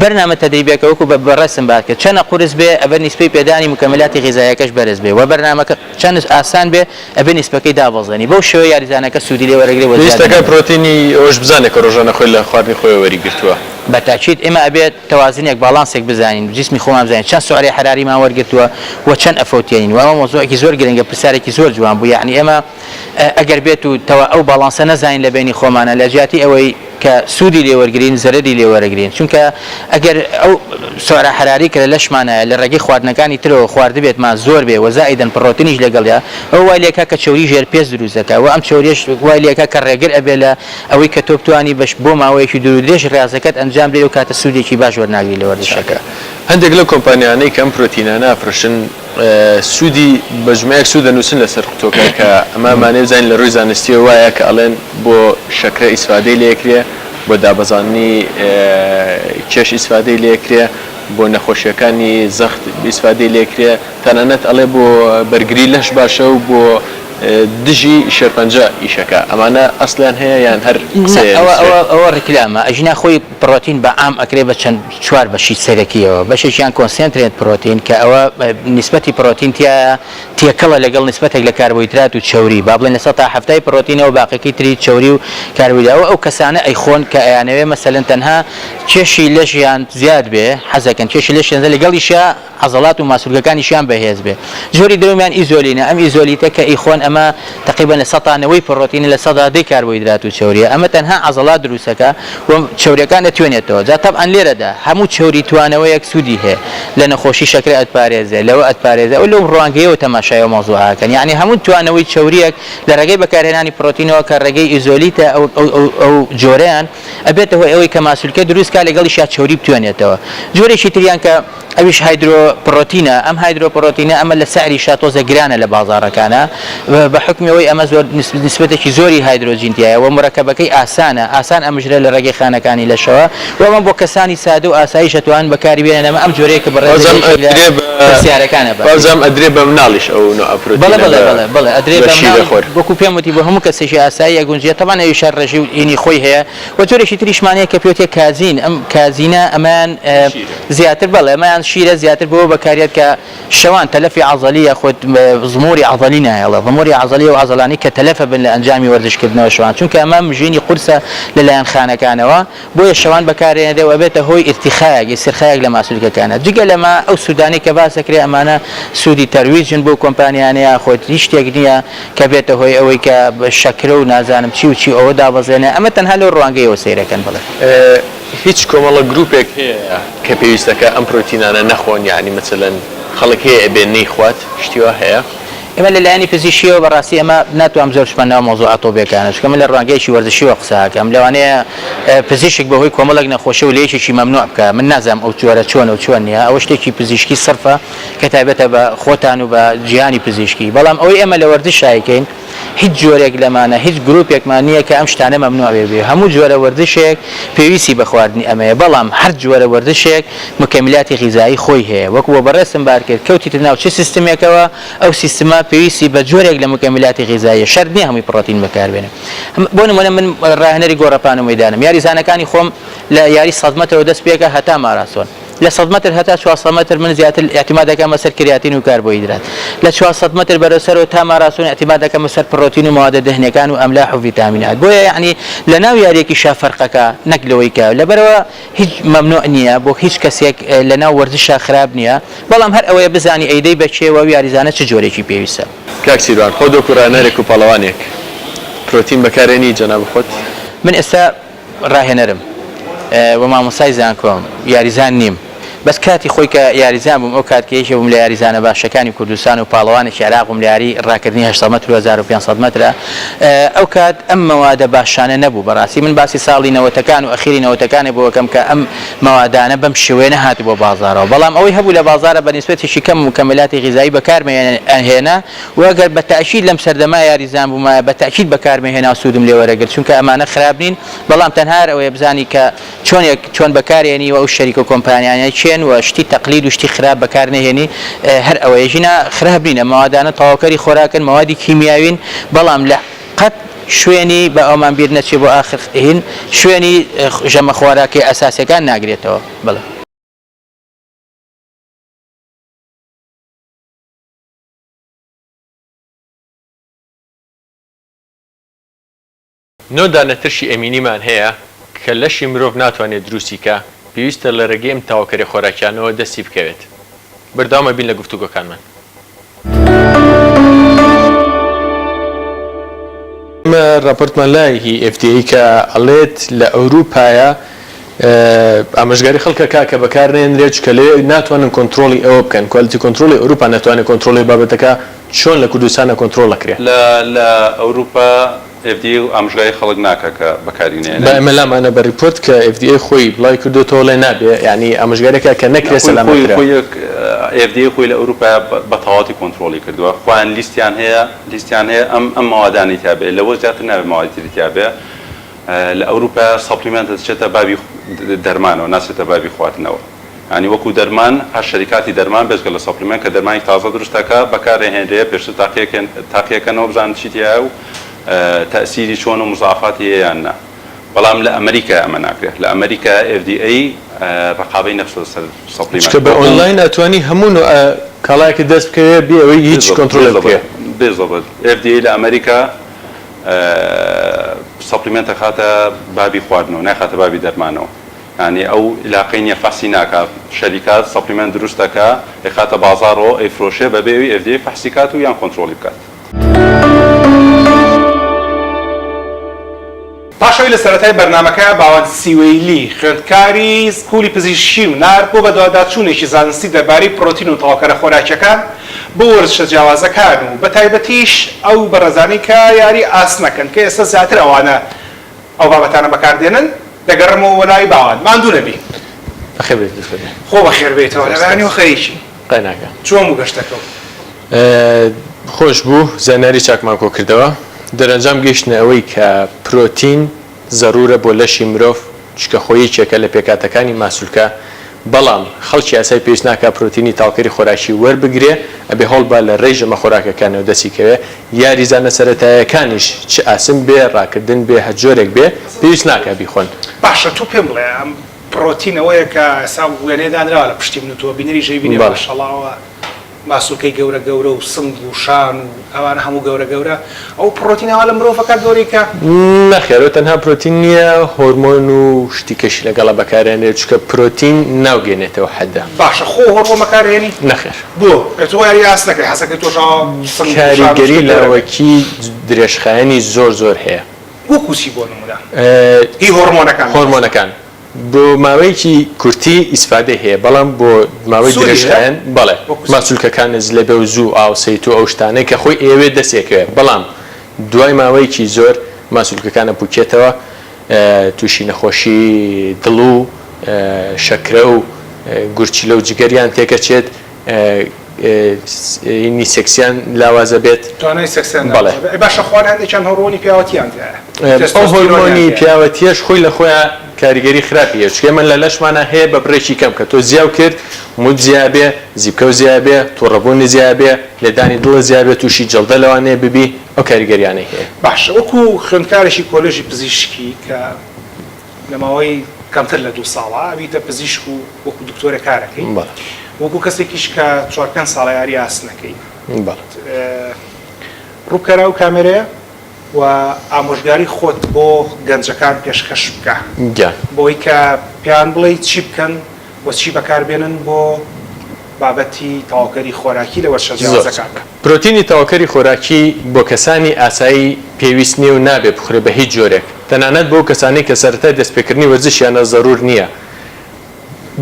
بەرنامە تەدریبیەکە وەکو بە بەڕێزتم باس کرد چەنە قورس بێ ئەبێ نیسبەی پێدانی موکەملاتی غیزاییەکەش بەرز بێ وە بەرنامەکە چەند ئاسان بێ ئەبێ نیسبەکەی دابەزێنی بەو شێوەیە یاریزانەکە سوودی لێ وەرەگرێ وە زیادە پێویستەکە نەبێ. پرۆتینی ئەوەش بزانێ کە ڕۆژانە خۆی لە خواردنی خۆیەوە وەریگرتووە. بە تاکید ئێمە ئەبێ تەوازنێک باڵانسێک بزانین جیسمی خۆمان بزانین چەند سوعرەی حەراریمان وەرگرتووە و چەند ئەفەوتێنین وە ئەمە مەوزوعێکی زۆر گرنگە پرسیارێکی زۆر جوان بوو یەعنی ئێمە ئەگەر بێت و تەوا ئەو باڵانسە نەزانین لە بەینی خۆمانا لە جیاتی ئەوەی کە سوودی لێ وەرگرین زەرەری لێ وەرەگرین چونکە ئەگەر ئەو سعرە حەراری کە لە لەشمانایە لە ڕێگەی خواردنەکانی ترەوە خواردبێتمان زۆر بێ وە زائیدەن پڕۆتینیش لەگەڵیا ئەوە وای لێکا کە چەوری ژێر پێست دروست دەکا وە ئەم چەوریەش وای لێکا کە ڕێگر ئەبێ لە ئەوەی کە تۆ بتوانی بەش بۆ ماوەیەکی دوور و درێژ ڕیازەکەت ئەنجام بدەی ئەو کاتە سوودێکی باش وەرناگری لە وەرزشەکە. چاکە هەندێک لەو کۆمپانیانەی کە ئەم پرۆتینانە ئەفرۆشن سوودی بە ژمەیەک سوود ئەنووسن لەسەر قوتۆکە کە ئەمە مانای بزانین لە ڕووی زانستیەوە وایە کە ئەڵێن بۆ شەکرە ئیسفادەی لێکرێ بۆ دابەزاندنی کێش ئیسفادەی لێکرێ بۆ نەخۆشیەکانی زەخت ئیسفادەی لێکرێ تەنانەت ئەڵێ بۆ بەرگری لەش باشە و بۆ دژی شێرپەنجە ئیشەکە ئەمانە ئەسڵیان هەیە یان هەر نا قسەیە ئەوە نووسرێ؟ ئەوە ئەوە ڕیکلامە ئەژینا خۆی پڕۆتین بە عام ئەکرێ بە چەند چوار بەشی سەرەکیەوە بەشێکیان concentrate protein کە ئەوە نیسبەتی پڕۆتین تیایە تێکەڵە لەگەڵ نیسبەتێک لە کاربۆهیدرات و چەوری با بڵێین لە 70% پڕۆتینەوە باقیەکەی تری چەوری و کاربۆهیدرات ئەوە ئەو کەسانە ئەیخۆن کە ئەیانەوێ مەسەلەن تەنها کێشی لەشیان زیاد بێ حەزەکەن کێشی لەشیان زیاد لەگەڵیشیا عەزەڵات و ماسولکەکانیشیان بەهێز بێ. جۆری دووەمیان isolate ە، ئەم isolate ە کە ئەیخۆن ئەمە تەقریبەن 90% پڕۆتینە 10% کاربۆهیدرات و چەوریە، ئەمە تەنها عەزەڵات دروست ئەکا و چەوریەکان ئەتوێنێتەوە. جا تەبعەن لێرەدا هەموو چەوری توانەوەیەک سوودی هەیە، لە نەخۆشی شەکرە ئەتپارێزێ، لەوە ئەتپارێزێ، ئەوە لەو ڕوانگەیەوە تەماشا. تەماشای ئەو مەوزوعە ئەکەن یەعنی هەموو توانەوەی چەوریەک لە ڕێگەی بەکارهێنانی پڕۆتینەوە کە ڕێگەی ئیزۆلیتە ئەو ئەو ئەو ئەو جۆرەیان ئەبێتە هۆی ئەوەی کە ماسولکە دروست کا لەگەڵیشیا چەوری بتوێنێتەوە جۆرێکی تریان کە ئەویش هایدرۆ پڕۆتینە ئەم هایدرۆ پڕۆتینە ئەمە لە سعریشا تۆزێک گرانە لە بازاڕەکانا بە حوکمی ئەوەی ئەمە زۆر نیسبەتێکی زۆری هایدرۆجین تیایە و مورەکەبەکەی ئاسانە ئاسان ئەمژرێ لە ڕێگەی خانەکانی لەشەوە و ئەمە بۆ کەسانی سادە و ئاساییش ئەتوانن بەکاری بێنن ئەمە ئەم جۆرەیە کە بەڕێزت بازم یەکێک لە ئەدرێ بە پرسیارەکانە باسی بازم ئەدرێ بە مناڵیش ئەو نوعە بەڵێ پرۆتینە بەڵێ بە بەڵێ بەڵێ ئەدرێ بە بە مناڵیش شیرەخۆر. وەکوو پێم وتی بۆ هەموو کەسێکی ئاسایی ئەگونجێ تەبعەن ئەویش هەر ڕێژەی و هینی خۆی هەیە و جۆرێکی تریشمان هەیە کە پێوتێ کازین ئەم کازینە ئەمەیان زیاتر بەڵێ ئەمەیان شیرە زیاتر بۆ بەکاریات کە شەوان تەلەفی عەزەلی یاخود ضموری عەزەلی نایەڵێ ضموری عەزەلی ئەو عەزەلانەی کە تەلەفە بن لە ئەنجامی وەرزش کردنەوە شەوان چونکە ئەمە مژینی قورسە لەلایەن خانەکانەوە بۆیە شەوان بەکارێنرێ و ئەبێتە هۆی ئیرتیخایەک ئیسترخایەک لە ماسولکەکانە جگە لەمە ئەو سوودانەی کە باس دەکرێ ئەمانە سوودی تەرویجن بۆ کۆمپانیانە یاخود هیچ شتێک نییە کە بێتە هۆی ئەوەی کە شەکرە و نازانم چی و چی ئەوە دابەزێنێ ئەمە تەنها لەو ڕوانگەیەوە سەیرەکەن بەڵێ. هیچ کۆمەڵە گروپێک هەیە کە پێویستەکە ئەم پرۆتینانە نەخۆن یەعنی مەسەلەن خەڵک هەیە ئەبێ نەیخوات شتی وا هەیە؟ ئێمە لە لایەنی پزیشکیەوە بە ڕاستی ئەمە ناتوانم زۆر بچمە ناو مەوزوعە تۆبیەکانە چونکە من لە ڕوانگەیەکی وەرزشیەوە قسە ئەکەم لەوانەیە پزیشک بە هۆی کۆمەڵێک نەخۆشیەوە لە یەکێکی مەمنوع بکا من نازانم ئەو جۆرە چۆنە و چۆن نیە ئەوە شتێکی پزیشکی سڕفە کە تایبەتە بە خۆتان و بە جیهانی پزیشکی بەڵام ئەوەی ئێمە لە وەرزشا ئەیکەین هیچ جۆرێک لەمانە هیچ گروپێکمان نییە کە ئەم شتانە مەمنوع بێ بێ هەموو جۆرە وەرزشێک پێویستی بە خواردنی ئەمەیە بەڵام هەر جۆرە وەرزشێک مکەمیلاتی غیزایی خۆی هەیە وەکو بۆ بەڕێزتم بار کرد کەوتیتە ناو چ سیستمێکەوە ئەو سیستمە پێویستی بە جۆرێک لە مکەمیلاتی غیزاییە شەرت نییە هەمووی پڕۆتین بەکاربێنێ بۆ نمونە من ڕاهێنەری گۆڕەپان و مەیدانم یاریزانەکانی خۆم لە یاری سەد مەترەوە دەست پێکە هەتا ماراسۆن لە سەد مەتر هەتا 400 مەتر من زیاتر ئیعتیماد دەکەمە سەر کریاتین و کاربۆهیدرات. لە 400 مەتر بەرەو سەرەوە تا ماراسۆن ئیعتیماد دەکەمە سەر پڕۆتین و مەوادە دهنیەکان و ئەملاح و ڤیتامینات. بۆیە یەعنی لە ناو یاریەکیشا فەرقەکە نەک لەوەی کە لەبەرئەوە هیچ مەمنوع نیە بۆ هیچ کەسێک لە ناو وەرزشا خراپ نیە بەڵام هەر ئەوەیە بزانی ئەیدەی بە کێ و ئەو یاریزانە چ جۆرێکی پێویستە. کاک سیروان خۆت وەکو ڕاهێنەرێک و پاڵەوانێک پرۆتین بەکارێنی جەنابی خۆت؟ من ئێستا ڕاهێنەرم و مامۆستای زانکۆم، یاریزان نیم، بەس کاتی خۆی کە یاریزان بووم ئەو کات کە یەکێ بووم لە یاریزانە باشەکانی کوردستان و پاڵەوانێکی عێراق بووم لە یاری ڕاکردنی 800 مەتر و 1500 مەترە ئەو کات ئەم مەوادە باشانە نەبوو بەڕاستی من باسی ساڵی نەوەتەکان و ئەخیری نەوەتەکانێ بۆ ئەکەم کە ئەم مەوادانە بەم شێوەیە نەهاتبووە بازاڕەوە بەڵام ئەوەی هەبوو لە بازاڕە بە نیسبەتێکی کەم موکەملاتی غیزایی بەکارمەهێنا و ئەگەر بە تەئکید لەم سەردەمە یاریزان بوومایە بە تەئکید بەکارمەهێنا و سوودم لێ وەرەگرت چونکە ئەمانە خراپ نین بەڵام تەنها هەر ئەوەیە بزانی کە چۆنێک چۆن بەکارێنی و ئەو شەریکە و کۆمپانیانە کێن و شتی تەقلید و شتی خراپ بەکار نەهێنی هەر ئەوەیە ژینا خراپ نین ئەم مەوادانە تەواوکەری خۆراکن مەوادی کیمیاوین بەڵام لە قەت شوێنی با ئەومان بیر نەچێ بۆ ئاخر هین شوێنی ژەمە خۆراکیە ئەساسیەکان ناگرێتەوە بەڵێ. نۆ دانە ترشی ئەمینیمان هەیە کە لەشی مرۆڤ ناتوانێت دروستی کا، پێویستە لە رێگەی ئەم تەواوکەرە خۆراکیانەوە دەستی بکەوێت. بەردەوام ئەبین لە گفتوگۆکانمان. ئێمە راپۆرتمان لایە هی FDA کە ئەڵێت لە ئەوروپایە ئامۆژگاری خەڵک ئەکا کە بەکار نەهێنرێت چونکە لەوێ ناتوانن کۆنترۆڵی ئەوە بکەن، quality control ی ئەوروپا ناتوانێت کۆنترۆڵی بابەتەکە چۆن لە کوردستانا کۆنترۆڵ ئەکرێ؟ لە لە ئەوروپا FDA ئامۆژگاری خەڵک ناکا کە بەکاری نەیەنن. با ئێمە لامانە بە report کە FDA خۆی بڵاوی کردۆتەوە ڵێ نابێ یانی ئامۆژگاری ئەکا کە نەکرێ سەلامەترە. خۆی FDA خۆی لە ئەوروپا بە تەواوەتی کۆنترۆڵی کردووە خۆیان لیستیان هەیە لیستیان هەیە ئەم ئەم مەوادانەی تیا بێ لەوە زیاتر نابێ مەوادی تری تیا بێ لە ئەوروپا supplement دەچێتە بابی دەرمانەوە ناچێتە بابی خواردنەوە یانی وەکو دەرمان هەر شەریکاتی دەرمان بێجگە لە supplement کە دەرمانی تازە دروست دەکا بەکارئەهێنرێ پێشتر تاقیەکەنەوە بزانن چی تیایە و تەئسیری چۆن و مزاعەفاتی هەیە یان نا بەڵام لە ئەمریکا ئەمە ناکرێ لە ئەمریکا FDA ڕقابەی نەخستۆتە سەر supplement چونکە بە ئۆنلاین ئەتوانی هەموو نوعە کاڵایەکت دەست بکەوێ بێ ئەوەی هیچ کۆنترۆلێک بکرێ. بزبط FDA لە ئەمریکا supplement ئەخاتە بابی خواردنەوە نایخاتە بابی دەرمانەوە یانی ئەو ئیلاقەی نیە فەحسی ناکا شەریکات supplement دروست ئەکا ئەیخاتە بازاڕەوە ئەیفرۆشێ بەبێ ئەوی FDA فەحسی کات و یان کۆنترۆڵی بکات. پاش ئەوەی لە سەرەتای بەرنامەکە باوەند سیوەیلی خوێندکاری سکولی پزیشکیم نارد بۆ بەدواداچوونێکی زانستی دەربارەی پرۆتین و تەواوکەرە خۆراکیەکان. بۆ وەرزشە جیاوازەکان و بەتایبەتیش ئەو بەڕێزانەی کە یاری ئاسنەکەن کە ئێستا زیاتر ئەوانە ئەو بابەتانە بەکار دێنن دەگەڕێمەوە بۆ لای باوان ماندوو نەبی. بەخێر بێیت دکتۆر گیان. خۆ بەخێر بێیتەوە لە بەیانیەوە خەریکی. قەیناکە. چۆن بوو گەشتەکەو؟ خۆش بوو زانیاری چاکمان کۆ کردەوە دەرەنجام گەیشتنە ئەوەی کە پرۆتین زەرورە بۆ لەشی مرۆڤ چونکە خۆی یەکێکە لە پێکهاتەکانی ماسولکە بەڵام خەڵکی ئاسای پێویست ناکا پرۆتینی تاوکەری خۆراکی وەربگرێ ئەبێ هەوڵبا لە رێی ژەمە خۆراکەکانەوە دەستی کەوێ یاریزانە سەرەتایەکانیش چ ئاسن بێ راکردن بێ هەر جۆرێک بێ پێویست ناکا بیخۆن. باشە تۆ پێم بڵێ ئەم پرۆتین ئەوەیە کە ئێستا وێنەیە دانراوە لە پشتی من و تۆ بینەریش ئەیبینێ ماشەڵا ئەوە ماسولکەی گەورە گەورە و سنگ و شان و ئەوانە هەموو گەورە گەورە ئەو پڕۆتین ئەوە لە مرۆڤەکە گەورەی کە. نەخێر ئەو تەنها پرۆتین نیە هۆرمۆن و شتی کەشی لەگەڵا بەکارئەنرێت چونکە پرۆتین ناوگێنێتەوە حەدە. باشە خۆ هۆرمۆن بەکارئەهێنی؟ نەخێر. بۆ؟ ئێ تۆ یاری ئاست نەکەی حەزەکەی تۆش ئاوا سنگ و شان و شتە کاریگەری گەورە بێت. لاوەکی درێژخایەنی زۆر زۆر هەیە. وەکو چی بۆ نمونە؟ هی هۆرمۆنەکان. هۆرمۆنەکان. بۆ ماوەیەکی کورتی ئیسفادەی هەیە بەڵام بۆ ماوەی درێژخایەن بەڵێ ماسولکەکانت زلەبێ و زوو ئاوسێیت و ئەو شتانەی کە خۆی ئەیەوێت دەستێکەوێ بەڵام دوای ماوەیەکی زۆر ماسولکەکان ئەپوکێتەوە توشی نەخۆشی دڵ و شەکرە و گورچیلە و جگەریان تێکەچێت ینی سێکسیان لاواز ئەبێت. توانای سێکسیان لاواز ئەبێت. ئەی باشە خوارد هەندێکیان هۆڕمۆنی پیاوەتیان تیایە. ئەو هۆرمۆنی پیاوەتیەش خۆی لە خۆیا کاریگەری خراپی هەیە چونکە ئێمە لە لەشمانا هەیە بە بڕێکی کەم کە تۆ زیاو کرد موت زیا بێ زیپکەو زیا بێ توڕەبوونت زیا بێ لێدانی دڵت زیا بێ توشی جەڵدە لەوانەیە ببی ئەو کاریگەریانەی هەیە. باشە وەکو خوێندکارێکی کۆلێژی پزیشکی کە لە ماوەی کەمتر لە دوو ساڵا ئەبیتە پزیشک و وەکو دکتۆرێ کارەکەی وەکو کەسێکیش کە چوار پێنج ساڵە یاری ئاسنەکەی ڕووبکەرە ئەو کامێرەیە و ئامۆژگاری خۆت بۆ گەنجەکان پێشکەش بکە بۆی کە پێیان بڵێی چی بکەن و چی بەکاربێنن بۆ بابەتی تەواوکەری خۆراکی لە وەرشە جیاوازەکاندا. پرۆتینی تەواوکەری خۆراکی بۆ کەسانی ئاسایی پێویست نییە و نابێ بخورێ بە هیچ جۆرێک، تەنانەت بۆ ئەو کەسانەی کە سەرەتای دەستپێکردنی وەرزشیانە زەروور نییە.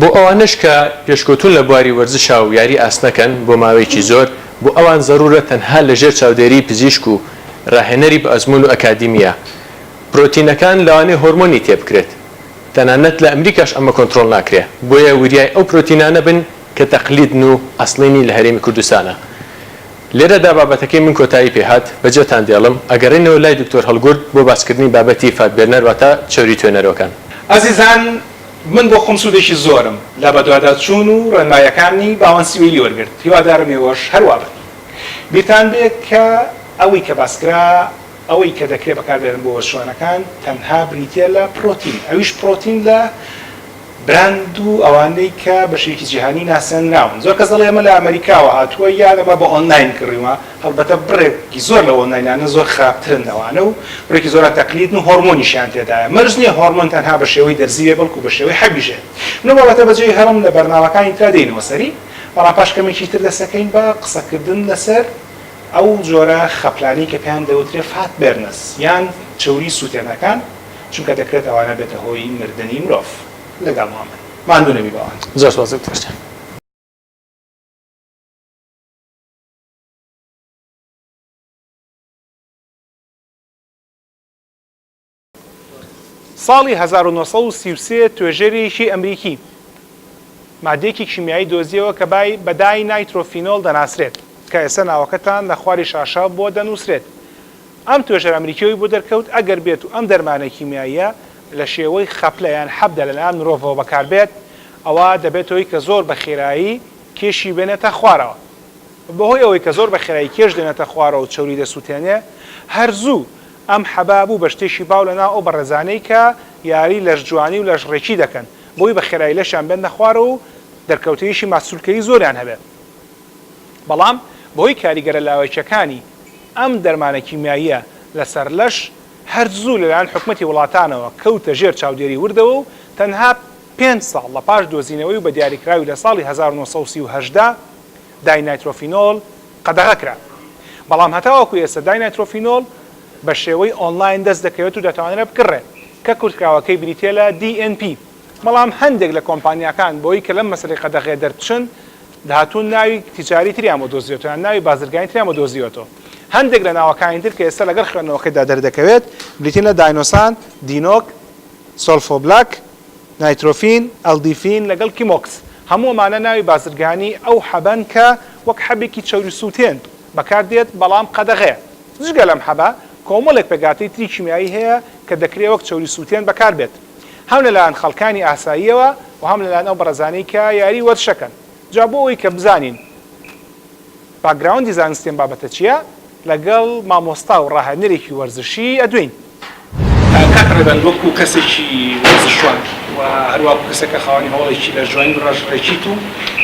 بۆ ئەوانەش کە پێشکەوتوون لە بواری وەرزشا و یاری ئاسنەکەن بۆ ماوەیەکی زۆر، بۆ ئەوان زەروورە تەنها لە ژێر چاودێریی پزیشک و راهێنەری بە ئەزموون و ئەکادیمییە پرۆتینەکان لەوانەیە هۆرمۆنی تێبکرێت. تەنانەت لە ئەمریکاش ئەمە کۆنترۆڵ ناکرێ، بۆیە وریای ئەو پرۆتینانە بن کە تەقلیدن و ئەسڵی نین لە هەرێمی کوردستانا. لێرەدا بابەتەکەی من کۆتایی پێ هات، بەجێتان دێڵم، ئەگەڕێینەوە لای دکتۆر هەڵگورد بۆ باسکردنی بابەتی fat burner واتە چەوری توێنەرەوەکان. ئەزیزان من بۆ خۆم سوودێکی زۆرم لە بەدواداچوون و ڕێنماییەکانی باوان سیوەیلی وەرگرت، هیوادارم ئێوەش هەروا بن. بیرتان بێ کە ئەوەی کە باسکرا ئەوەی کە دەکرێ بەکاربێنن بۆ وەرزشوانەکان تەنها بریتیە لە پرۆتین ئەویش پرۆتین لە براند و ئەوانەی کە بە شێوەیەکی جیهانی ناسێنراون زۆر کەس دەڵێ ئەمە لە ئەمەریکاوە هاتووە یان ئەمە بە ئۆنلاین کڕیومە هەڵبەتە بڕێکی زۆر لە ئۆنلاینانە زۆر خراپترن لەوانە و بڕێکی زۆران تەقلیدن و هۆرمۆنیشیان تێدایە مەرج نییە هۆرمۆن تەنها بە شێوەی دەرزی بێ بەڵکو بە شێوەی حەبیش هەیە من ئەو بابەتە بەجێی هەڵم لە بەرنامەکانی ترا دێینەوە سەری بەڵام پاش کەمێکی تر دەستەکەین بە قسەکردن لەسەر ئەو جۆرە خەپلانەی کە پێیان دەوترێ fat burners یان چەوری سووتێنەکان، چونکە دەکرێت ئەوانە بێتە هۆی مردنی مرۆڤ. لەگەڵمان بن. ماندوو نەبی باوان. زۆر سوپاس دکتۆر جان. ساڵی 1933 توێژەرێکی ئەمریکی مادەیەکی کیمیایی دۆزیەوە کە بای بە داینایترۆفینۆڵ دەناسرێت کە ئێستا ناوەکەتان لە خواری شاشە بۆ دەنووسرێت. ئەم توێژەرە ئەمریکیەوەی بۆ دەرکەوت ئەگەر بێت و ئەم دەرمانە کیمیاییە لە شێوەی خەپلە یان حەبدا لەلایەن مرۆڤەوە بەکاربێت ئەوا دەبێتە هۆی کە زۆر بە خێرایی کێشی بێنێتە خوارەوە. بەهۆی ئەوەی کە زۆر بە خێرایی کێش دێنێتە خوارەوە و چەوری دەسوتێنێ هەر زوو ئەم حەبە بوو بە شتێکی باو لەناو ئەو بەڕێزانەی کە یاری لەشجوانی و لەشڕێکی دەکەن بۆی بە خێرایی لەشیان بێننە خوارەوە و دەرکەوتەیەکی ماسولکەیی زۆریان هەبێت بەڵام بەهۆی کاریگەرە لاوەکیەکانی ئەم دەرمانە کیمیاییە لەسەر لەش هەر زوو لەلایەن حکومەتی وڵاتانەوە کەوتە ژێر چاودێری وردەوە و تەنها پێنج ساڵ لە پاش دۆزینەوەی و بە دیاریکراوی لە ساڵی 1938 دا داینایترۆفینۆل قەدەغە کرا. بەڵام هەتاوەکو ئێستا داینایترۆفینۆل بە شێوەی ئۆنلاین دەست دەکەوێت و دەتوانرێت بکڕرێت کە کورتکراوەکەی بریتییە لە DNP. بەڵام هەندێک لە کۆمپانیاکان بۆی کە لەم مەسەلەی قەدەغەیە دەربچن. داهاتوون ناوی تیجاری تریان بۆ دۆزیوەتەوە یان ناوی بازرگانی تریان بۆ دۆزیوەتەوە. هەندێک لە ناوەکانی تر کە ئێستا لەگەڵ خوێندنەوەکەیدا دەردەکەوێت بریتین لە داینۆسان، دینۆک، سۆلفۆبلاک، نایترۆفین، ئەلدیفین لەگەڵ کیمۆکس. هەموو ئەمانە ناوی بازرگانی ئەو حەبەن کە وەک حەبێکی چەوریسووتێن بەکاردێت بەڵام قەدەغەیە. جگە لەم حەبە کۆمەڵێک پێکهاتەی تری کیمیایی هەیە کە دەکرێ وەک چەوریسووتێن بەکاربێت هەم لەلایەن خەڵکانی ئاساییەوە و هەم لەلایەن ئەو بەڕێزانەی کە یاری وەرزشەکەن. جا بۆ ئەوەی کە بزانین باکگراوندی زانستی ئەم بابەتە چییە، لەگەڵ مامۆستا و ڕاهێنەرێکی وەرزشی ئەدوێین. کاک ڕێبەند وەکو کەسێکی وەرزشوان و هەروا وەکو کەسێک کە خاوەنی هۆڵێکی لەشجوانی و ڕێکیت و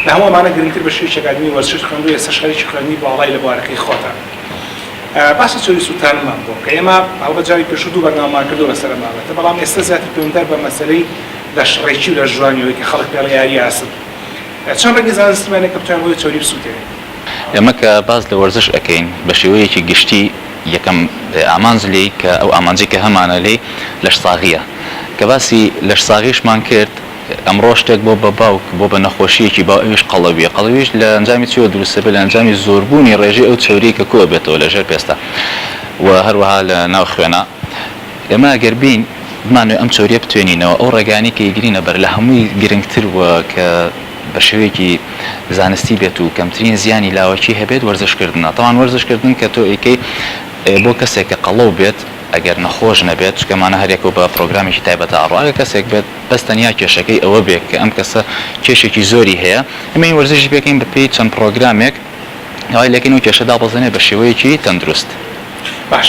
لە هەموو ئەمانە گرنگتر بە شێوەیەکی ئەکادیمی وەرزشت خوێندووە ئێستاش خەریکی خوێندنی باڵای لە بوارەکەی خۆتە باسی چەوری سووتانمان بۆ بکە ئێمە هەڵبەت جاری پێشوو دوو بەرنامەمان کردووە لەسەر ئەم بابەتە بەڵام ئێستا زیاتر پەیوەنددار بە مەسەلەی لەشڕێکی و لەشجوانی ئەوەی کە خەڵک پێڵێ یاری ئاسن چەند ڕێگەی زانستیمان هەیە کە بتوانین بۆی چەوری بسووتێنین؟ ئێمە کە باس لە وەرزش ئەکەین بە شێوەیەکی گشتی یەکەم ئامانج لێی کە ئەو ئامانجەی کە هەمانە لێی لەشساغییە. کە باسی لەشساغیشمان کرد ئەمڕۆ شتێک بۆ بە باو بۆ بە نەخۆشییەکی باو ئەویش قەڵەوییە. قەڵەویش لە ئەنجامی چیەوە دروست ئەبێت؟ لە ئەنجامی زۆربوونی ڕێژەی ئەو چەوریەی کە کۆ ئەبێتەوە لە ژێر پێستا و هەروەها لە ناو خوێنا. ئێمە ئەگەر بێین بمانەوێت ئەم چەوریە بتوێنینەوە ئەو ڕێگایانەی کە ئەیگرینە بەر لە هەمووی گرنگتر و کە بە شێوەیەکی زانستی بێت و کەمترین زیانی لاوەکی هەبێت وەرزش کردنە تەوان وەرزش کردن کە تۆ ئەیکەی بۆ کەسێک کە قەڵەو بێت ئەگەر نەخۆش نەبێت چونکە ئەمانە هەریەکەو بە پڕۆگرامێکی تایبەتە ئەڕوا ئەگەر کەسێک بێت بەس تەنیا کێشەکەی ئەوە بێت کە ئەم کەسە کێشێکی زۆری هەیە ئێمە وەرزشی پێکەین بە پێی چەند پڕۆگرامێک وای لێکەین ئەو کێشە دابەزێنێت بە شێوەیەکی تەندروست. باش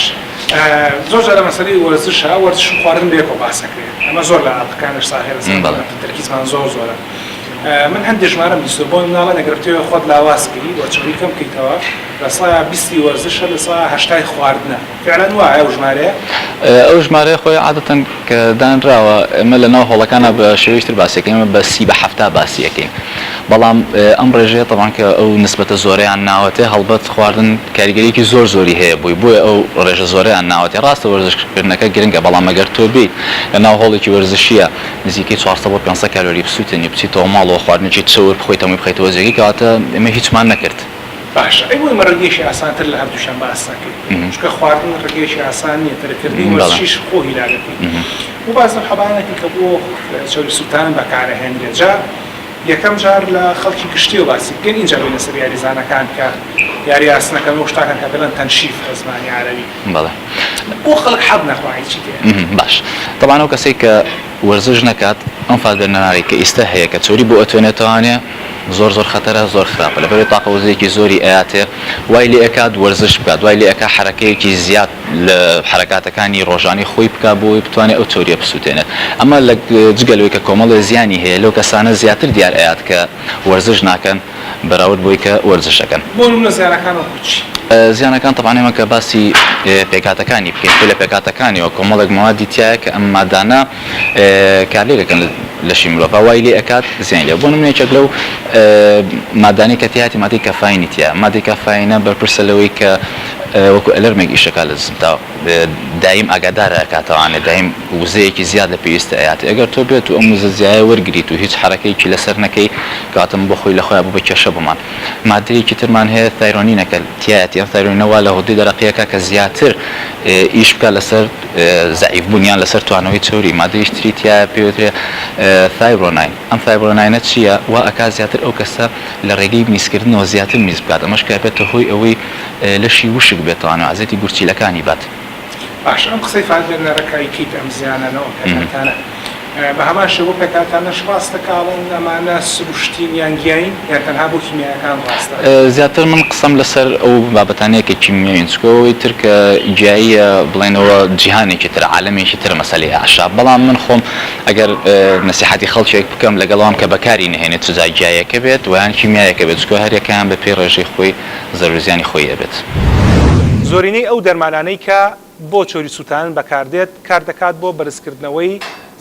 زۆر جار لە مەسەلەی وەرزشا وەرزش و خواردن بەیەکەوە باس ئەکرێ ئەمە زۆر لە ئەڵقەکانش ساغی لەسەر ئەم بابەتە تەرکیزمان زۆر زۆرە من هەندێ ژمارەم بیستوە بۆ مناڵان ئەگەر بتەوێ خۆت لاواز کەی و چەوری کەم کەیتەوە لە سەیا بیستی وەرزشە لە سەیا هەشتای خواردنە فعلا وایە ئەو ژمارەیە؟ ئەو ژمارەیە خۆی عادەتەن کە دانراوە ئێمە لە ناو هۆڵەکانا بە شێوەیەکی تر باسی ئەکەین ئێمە بە سی بە حەفتا باسی ئەکەین بەڵام ئەم ڕێژەیە تەبعەن کە ئەو نسبەتە زۆرەیان ناوەتێ هەڵبەت خواردن کاریگەریەکی زۆر زۆری هەیە بۆی بۆیە ئەو ڕێژە زۆرەیان ناوەتێ ڕاستە وەرزش کردنەکە گرنگە بەڵام ئەگەر تۆ بێیت لە ناو هۆڵێکی وەرزشیە نزیکەی 400 بۆ 500 کالۆری بسوتێنی بچیتەوە ماڵەوە خواردنێکی چەور بخۆیت هەمووی بخەیتەوە جێگەی کەواتە ئێمە هیچمان نەکرد. باشە ئەی بۆ ئێمە ڕێگەیەکی ئاسانتر لە هەردووکیان باس نەکەین چونکە خواردن ڕێگەیەکی ئاسان نییە تەرککردنی وەرزشیش خۆ هیلاکەکەی بۆ باس لەم حەبانە نەکەین کە بۆ چەوری سووتان بەکارئەهێنرێت جا یەکەم جار لە خەڵکی گشتیەوە باسی بکەین ئینجا بێینە سەر یاریزانەکان کە یاری ئاسنەکەن وەک شتاکەن کە پێڵێن تەنشیف لە زمانی عەرەبی بەڵێ بۆ خەڵک حەب نەخوا هیچی تێ باش تەبعەن ئەو کەسەی کە وەرزش نەکات ئەم fat burner انەی کە ئیستە هەیە کە چەوری بۆ ئەتوێنێتەوانێ زۆر زۆر خەتەرە زۆر خراپە لەبەرئەوەی تاقە وزەیەکی زۆری ئەیاتێ وای لێ ئەکات وەرزش بکات وای لێ ئەکا حەرەکەیەکی زیاد لە حەرەکاتەکانی ڕۆژانەی خۆی بکا بۆ ئەوەی بتوانێ ئەو چەوریە بسوتێنێت ئەمە لە جگە لەوەی کە کۆمەڵێ زیانی هەیە لەو کەسانە زیاتر دیار ئەیات کە وەرزش ناکەن بەراورد بەوەی کە وەرزش ئەکەن. بۆ نمونە زیانەکان وەکو چی؟ زیانەکان تەبعەن ئێمە کە باسی پێکهاتەکانی بکەین خۆی لە پێکهاتەکانیەوە کۆمەڵێک مەوادی تیایە کە ئەم مادانە کارلێک ئەکەن لە لەشی مرۆڤ وای لێ ئەکات زیانی لێ بۆ نمونە یەکێک لەو مادانەی کە تیایەتی مادەی کافاینی تیایە مادەی کافاینە بەرپرسە لەوەی کە وەکو alarm ێک ئیش ئەکات لە جسمتا دایم ئاگادارە ئەکاتەوانێ دایم وزەیەکی زیاد لە پێویستە ئەیاتێ ئەگەر تۆ بێت و ئەم وزە زیایە وەرگریت و هیچ حەرەکەیەکی لەسەر نەکەی کەواتە بۆ خۆی لە خۆیا بوو بە کێشە بۆمان مادەیەکی ترمان هەیە thyronine ە کە تیایەتی ئەم thyronine ە وا لە غودەی دەرەقی ئەکا کە زیاتر ئیش بکات لەسەر زەعیف بوون یان لەسەر توانەوەی چەوری مادەیەکی تری تیایە پێی وترێ thyronine ئەم thyronine ە چییە وا ئەکا زیاتر ئەو کەسە لە ڕێگەی میزکردنەوە زیاتر میز بکات ئەمەش کە ئەبێتە هۆی ئەوەی لەشی وشک بێتەوانێ و عەزێتی گورچیلەکانی بات. باشە ئەم قسەی fat burner ە کە ئەیکەیت ئەم زیانانە و ئەم پێکهاتانە بە هەمان شێوە بۆ پێکهاتانەش ڕاستە کە ئەڵێن ئەمانە سروشتین یان گیایین یان تەنها بۆ کیمیایەکان ڕاستە؟ زیاتر من قسەم لەسەر ئەو بابەتانەیە کە کیمیاوین چونکە ئەوەی تر کە گیاییە بڵێنەوە جیهانێکی ترە عالەمێکی ترە مەسەلەی ئەعشاب بەڵام من خۆم ئەگەر نەسیحەتی خەڵکێک بکەم لەگەڵ ئەوام کە بەکاری نەهێنێت چ جا گیایەکە بێت ویان کیمیایەکە بێت چونکە هەریەکەیان بە پێی ڕێژەی خۆی زەرەر و زیانی خۆی ئەبێت. زۆرینەی ئەو دەرمانانەی کە بۆ چەوری سووتاندن بەکاردێت کاردەکات بۆ بەرزکردنەوەی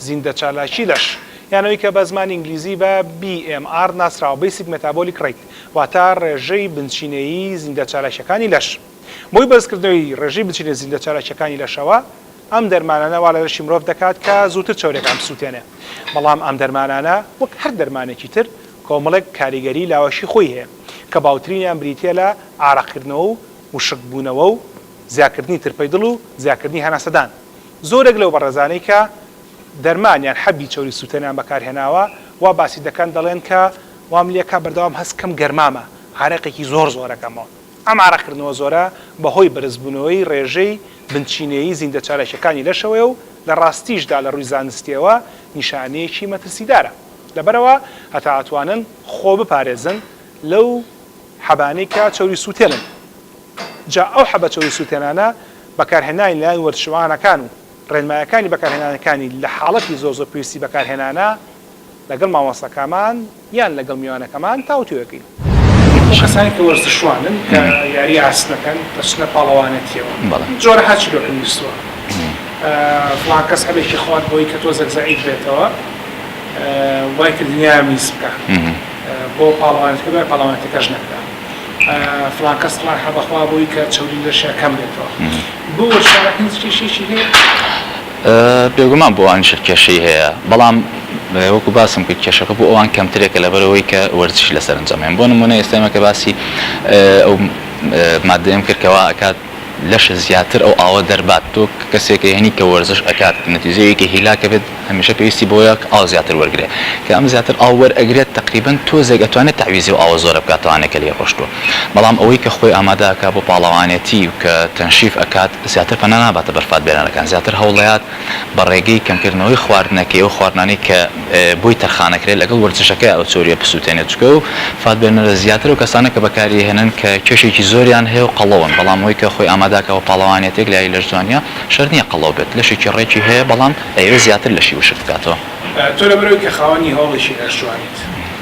زیندەچالاکی لەش یان ئەوەی کە بە زمانی ئینگلیزی بە BMR ناسراوە Basic Metabolic Rate واتە ڕێژەی بنچینەیی زیندەچالاکیەکانی لەش. بەهۆی بەرزکردنەوەی ڕێژەی بنچینە زیندەچالاکیەکانی لەشەوە ئەم دەرمانانە وا لە لەشی مرۆڤ دەکات کە زووتر چەوریەکان بسووتێنێ بەڵام ئەم دەرمانانە وەک هەر دەرمانێکی تر. کۆمەڵێک کاریگەری لاوەکی خۆی هەیە کە باوترینیان بریتییە لە ئارەقکردنەوە و وشکبوونەوە و زیاکردنی ترپەی دڵ و زیاکردنی هەناسەدان. زۆرێک لەو بەڕێزانەی کە دەرمان یان حەبی چەوری سووتێنیان بەکارهێناوە وا باسی دەکەن دەڵێن کە وام لێکا بەردەوام هەست کەم گەرمامە عارەقێکی زۆر زۆرەکەمەوە. ئەم عارەقکردنەوە زۆرە بەهۆی بەرزبوونەوەی ڕێژەی بنچینەیی زیندەچالاکییەکانی لەشەوەیە و لە ڕاستیشدا لە ڕووی زانستییەوە نیشانەیەکی مەترسیدارە. لەبەرئەوە هەتا ئەتوانن خۆ بپارێزن لەو حەبانەی کە چەوری سووتێنن. جا ئەو حەبە چەوری سووتێنانە بەکارهێنانی لەلایەن وەرزشوانەکان و ڕێنمایەکانی بەکارهێنانەکانی لە حاڵەتی زۆر زۆر پێویستی بەکارهێنانە لەگەڵ مامۆستاکامان یان لەگەڵ میوانەکەمان تاوتوێ ئەکەین. ئەو کەسانەی کە وەرزشوانن کە یاری ئاسن ئەکەن دەچنە پاڵەوانێتیەوە جۆرەها چیرۆکم بیستووە فڵان کەس حەبێکی خوارد بۆی کە تۆزێک زەعیف بێتەوە وای کرد دنیا میز بکا بۆ پاڵەوانێتەکە دوای پاڵەوانێتەکەش نەکرا فڵان کەس فڵان حەبە خوا بۆی کە چەوری لەشیا کەم بێتەوە بۆ وەرزشوانەکان هیچ کێشەیەکی هەیە؟ بێگومان بۆ ئەوانیش کێشەی هەیە، بەڵام وەکو باسم کرد کێشەکە بۆ ئەوان کەمترێکە لەبەرئەوەی کە وەرزشی لەسەر ئەنجام ئەیەن. بۆ نموونە ئێستا ئێمە کە باسی ئەو ماددەیەم کرد کەوا ئەکات لەش زیاتر ئەو ئاوە دەربات، تۆ کەسێک ئەیهێنی کە وەرزش ئەکات نەتیجەی کە هیلاکە بێت هەمیشە پێویستی بەوەیە کە ئاو زیاتر وەرگرێت، کە ئەم زیاتر ئاو وەرئەگرێت تەقریبەن تۆزێک ئەتوانێت تەعویزی ئەو ئاوە زۆرە بکات ئەوانەی کە لێی ڕۆشتووە، بەڵام ئەوەی کە خۆی ئامادە ئەکات بۆ پاڵەوانێتی و کە تەنشیف ئەکات زیاتر پەنا ناباتە بەر fat burner ەکان، زیاتر هەوڵدەیات بە ڕێگەی کەمکردنەوەی خواردنەکەی ئەو خواردنانەی کە بۆی تەرخانەکرێت لەگەڵ وەرزشەکەی ئەو چەورییە بسووتێنێت، چونکە ئەو fat burner ە زیاتر ئەو کەسانە کە بەکاری ئەهێنن کە کێشێکی زۆریان هەیە و قەڵەون، بەڵام ئەوەی کە خۆی ئامادە ئەکات بۆ پاڵەوانێتیەک لە یاری لەشجوانییە شەرت نییە قەڵەو بێت، لەشێکی ڕێکی هەیە بەڵام ئەیەوێت زیاتر لەشی وشک بکاتەوە. تۆ لەبەرئەوەی کە خاوەنی هۆڵێکی لەشجوانیت،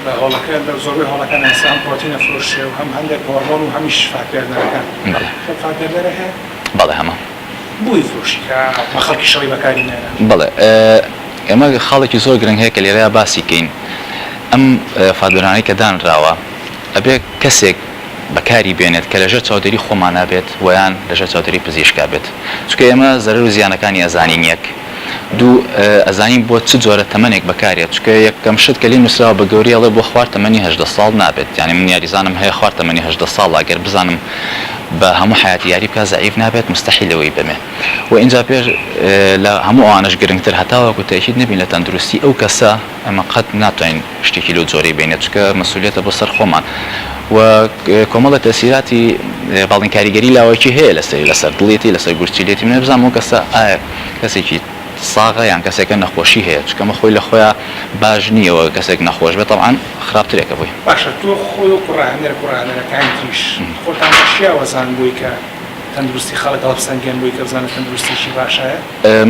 لە هۆڵەکە لە زۆربەی هۆڵەکان ئێستا هەم پرۆتین ئەفرۆشرێ و هەم هەندێک هۆرمۆن و هەمیش fat burner ەکان. بەڵێ. خۆت fat burner هەیە؟ بەڵێ هەمە. بۆ ئەیفرۆشی کە بە خەڵکیش ئەڵێی بەکاری مێنە؟ بەڵێ ئێمە خاڵێکی زۆر گرنگ هەیە کە لێرەیا باسی کەین ئەم fat burner انەی کە دانراوە ئەبێ کەسێک بەکاری بێنێت کە لەژێر چاودێری خۆمانا بێت وەیان لەژێر چاودێری پزیشکا بێت چونکە ئێمە زەرەر و زیانەکانی ئەزانین یەک دوو ئەزانین بۆ چ جۆرە تەمەنێک بەکارێت چونکە یەکەم شت کە لێی نوسراوە بە گەوری ئەڵێ بۆ خوار تەمەنی 18 ساڵ نابێت یانی من یاریزانم هەیە خوار تەمەنی 18 ساڵ ئەگەر بزانم بە هەموو حەیاتی یاری بکا زەعیف نابێت موستەحیل ئەوەی بەمێ و ئینجا پێش لە هەموو ئەوانەش گرنگتر هەتاوەکو تەئکید نەبین لە تەندروستی ئەو کەسە ئێمە قەت ناتوانین شتێکی لەو جۆرەی بینێت چونکە مەسئولیەتە بۆ سەر خۆمان و کۆمەڵە تەسیراتی باڵین کاریگەری لاوەکی هەیە لەسەری لەسەر دڵیەتی لەسەر گورچیلێتی من بزانم ئەو کەسە ئایا کەسێکی ساغە یان کەسێکە نەخۆشی هەیە چونکە ئەمە خۆی لە خۆیا باش نییە وە کەسێک نەخۆش بێت تەبعەن خراپترێکە بۆی. باشە تۆ خۆی وەکو ڕاهێنەر وەکو ڕاهێنەرەکانی تریش خۆتان بە شیاوە زان بۆی کە تەندروستی خەڵک هەڵبسەنگێن بۆی کە بزانن تەندروستیەکی باش هەیە؟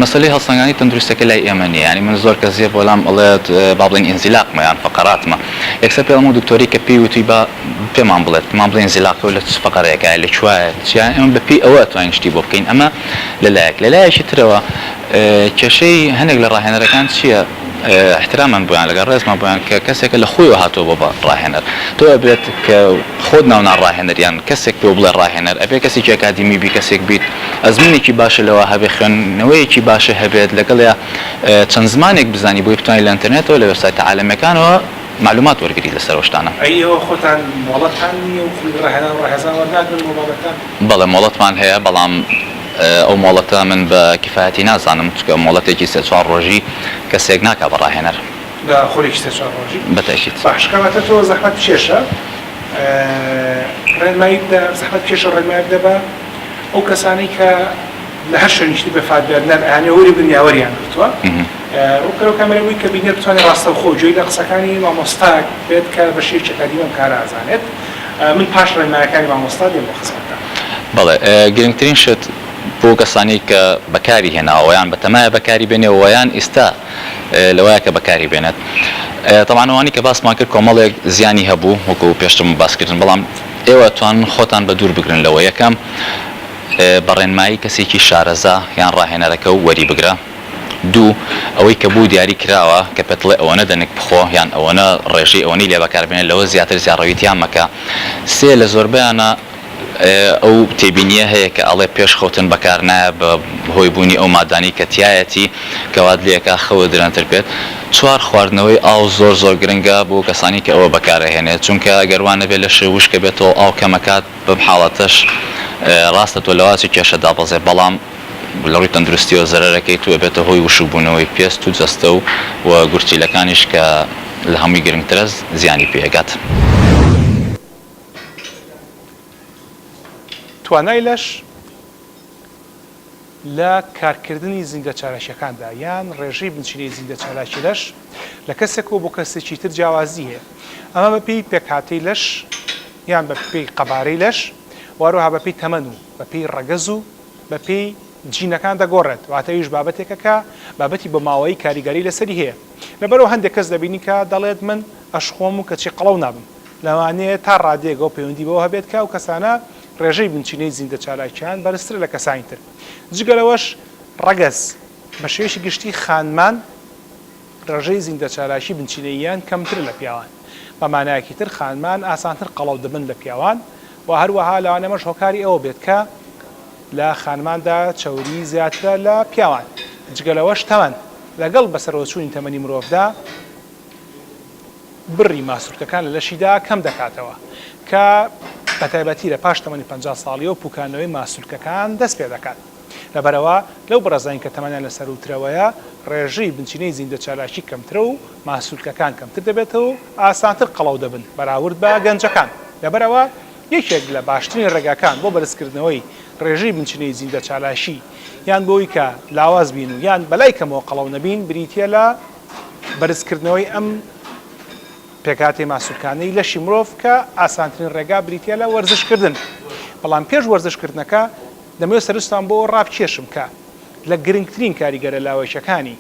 مەسەلەی هەڵسەنگاندنی تەندروستیەکە لای ئێمە نییە یانی من زۆر کەس دێ بۆ لام ئەڵێت با بڵێین ئینزیلاقمە یان فەقەراتمە یەکسەر پێ ئەڵێم ئەو دکتۆرەی کە پێی وتووی با پێمان بڵێت پێمان بڵێ ئینزیلاقەکە لە چ فەقەرەیەکایە لە کوایە چیە ئێمە بە پێی ئەوە ئەتوانین شتی بۆ بکەین ئەمە لە لایەک لە لایەکی ترەوە کێشەی هەنێک لە ڕاهێنەرەکان چییە ئیحتراممان بۆیان لەگەڵ ڕێزمان بۆیان کە کەسێکە لە خۆیەوە هاتووە بۆ بە ڕاهێنەر تۆ ئەبێت کە خۆت ناونا ڕاهێنەر یان کەسێک پێو بڵێ ڕاهێنەر ئەبێ کەسێکی ئەکادیمی بی کەسێک بیت ئەزموونێکی باشە لەوە هەبێ خوێندنەوەیەکی باشە هەبێت لەگەڵیا چەند زمانێک بزانی بۆی بتوانی لە ئینتەرنێتەوە لە وێبسایتە عالەمیەکانەوە مەعلومات وەرگریت لەسەر ئەو شتانە. ئەی ئێوە خۆتان مۆڵەتتان نییە و خولی ڕاهێنان و ڕاهێزان وەرناگرن بۆ بابەتە؟ بەڵێ مۆڵەتمان هەیە بەڵام ئەو مۆڵەتە من بە کیفایەتی نازانم چونکە مۆڵەتێکی سێ چوار ڕۆژی کەسێک ناکا بە ڕاهێنەر. بە خولێکی سێ چوار ڕۆژی؟ بە تەئکید. باش کەواتە تۆ زەحمەت بکێشە ڕێنمایی بدە زەحمەت بکێشە ڕێنمایی بدە بە ئەو کەسانەی کە لە هەر شوێنیش بە fat burner ئەیانەوێ وەری بگرن یا وەریان گرتووە ڕووبکەرەوە کامێرای بۆی کە بینەر بتوانێت ڕاستەوخۆ گوێی لە قسەکانی مامۆستا بێت کە بە شێوەیەکی ئەکادیمی ئەم کارە ئەزانێت من پاش ڕێنمایەکانی مامۆستا دێم بۆ خزمەتتان. بەڵێ گرنگترین شت بۆ کەسانی کە بەکاری هێناوە یان بەتەمایە بەکاری بێنێ وە یان ئیستا لەوایە کە بەکاری بێنێت تەبعەن ئەوانەی کە باسمان کرد کۆمەڵێک زیانی هەبوو وەکو پێشتر من باس کردن بەڵام ئێوە ئەتوانن خۆتان بە دوور بگرن لەوە یەکەم بە ڕێنمایی کەسێکی شارەزا یان ڕاهێنەرەکە و وەری بگرە دوو ئەوەی کە بوو دیاری کراوە کە پێتڵێ ئەوەنە دەنک بخۆ یان ئەوەنە ڕێژەی ئەوەنەی لێ بەکار بێنە لەوە زیاتر زیاڕەوی تیا مەکە سێ لە زۆربەیانە. ئەو تێبینیە هەیە کە ئەڵێ پێش خەوتن بەکار نایە بە هۆی بوونی ئەو مادانەی کە تیایەتی کە وات لێکا خەوت درەنتر بێت. چوار، خواردنەوەی ئاو زۆر زۆر گرنگە بۆ کەسانی کە ئەوە بەکار ئەهێنێت چونکە گەر وا نەبێت لەشێ وشکە بێتەوە ئاو کەمەکات بەم حاڵەتەش ڕاستە تۆ لەواچی کێشە دابەزێ بەڵام لە ڕووی تەندروستیەوە زەرەرەکەیت و ئەبێتە هۆی وشکبوونەوەی پێست و جەستە و و گورچیلەکانیش کە لە هەمووی گرنگترە زیانی پێ ئەگات. توانای لەش لە کارکردنی زیندەچالاکییەکاندا یان ڕێژەی بنچینەی زیندەچالاکی لەش لە کەسێکەوە بۆ کەسێکی تر جیاوازی هەیە. ئەمە بەپێی پێکهاتەی لەش یان بەپێی قەبارەی لەش و هەروەها بەپێی تەمەن و بەپێی ڕەگەز و بەپێی جینەکان دەگۆڕێت، واتە ئەویش بابەتێکە کە بابەتی بۆماوەیی کاریگەری لەسەری هەیە. لەبەرئەوە هەندێک کەس دەبینی کە دەڵێت من ئەشخۆم و کەچی قەڵەو نابم. لەوانەیە تا ڕادەیەک ئەوە پەیوەندی بەوە هەبێت کە ئەو کەسانە ڕێژەی بنچینەی زیندەچالاکییان بەرزترە لە کەسانی تر. جگە لەوەش ڕەگەز، بە شێوەیەکی گشتی خانمان ڕێژەی زیندەچالاکی بنچینەییان کەمترە لە پیاوان. بە مانایەکی تر خانمان ئاسانتر قەڵەو دەبن لە پیاوان و هەروەها لەوانەیە ئەمەش هۆکاری ئەوە بێت کە لە خانماندا چەوری زیاترە لە پیاوان. جگە لەوەش تەمەن، لەگەڵ بەسەرەوەچوونی تەمەنی مرۆڤدا، بڕی ماسولکەکان لە لەشیدا کەم دەکاتەوە، کە بەتایبەتی لە پاش تەمەنی 50 ساڵیەوە پوکانەوەی ماسولکەکان دەست پێدەکات. لەبەرئەوە لەو بەڕێزانی کە تەمەنیان لە سەرووترەوەیە ڕێژەی بنچینەی زیندەچالاکی کەمترە و ماسولکەکان کەمتر دەبێتەوە و ئاسانتر قەڵەو دەبن بەراورد بە گەنجەکان. لەبەرئەوە یەکێک لە باشترین ڕێگاکان بۆ بەرزکردنەوەی ڕێژەی بنچینەی زیندەچالاکی یان بۆی کە لاواز بین و یان بەلای کەمەوە قەڵەو نەبین بریتییە لە بەرزکردنەوەی ئەم پێکهاتەی ماسولکانەی لەشی مرۆڤ کە ئاسانترین ڕێگا بریتییە لە وەرزشکردن. بەڵام پێش وەرزشکردنەکە دەمەوێت سەرنجتان بۆ ئەوە ڕابکێشم کە لە گرنگترین کاریگەرە لاوەکیەکانی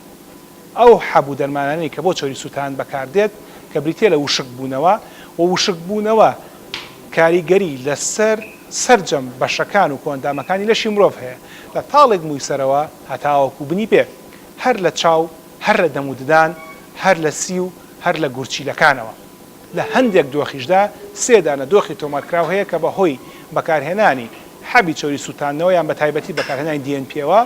ئەو حەب و دەرمانانەی کە بۆ چەوری سووتان بەکاردێت کە بریتییە لە وشکبوونەوە و وشکبوونەوە کاریگەری لەسەر سەرجەم بەشەکان و کۆئەندامەکانی لەشی مرۆڤ هەیە لە تاڵێک مووی سەرەوە هەتاوەکو بنی پێ هەر لە چاو هەر لە دەم و ددان، هەر لە سی و هەر لە گورچیلەکانەوە. لە هەندێک دۆخیشدا سێ دانە دۆخی تۆمارکراو هەیە کە بە هۆی بەکارهێنانی حەبی چەوری سووتاندنەوە یان بە تایبەتی بەکارهێنانی DNP ەوە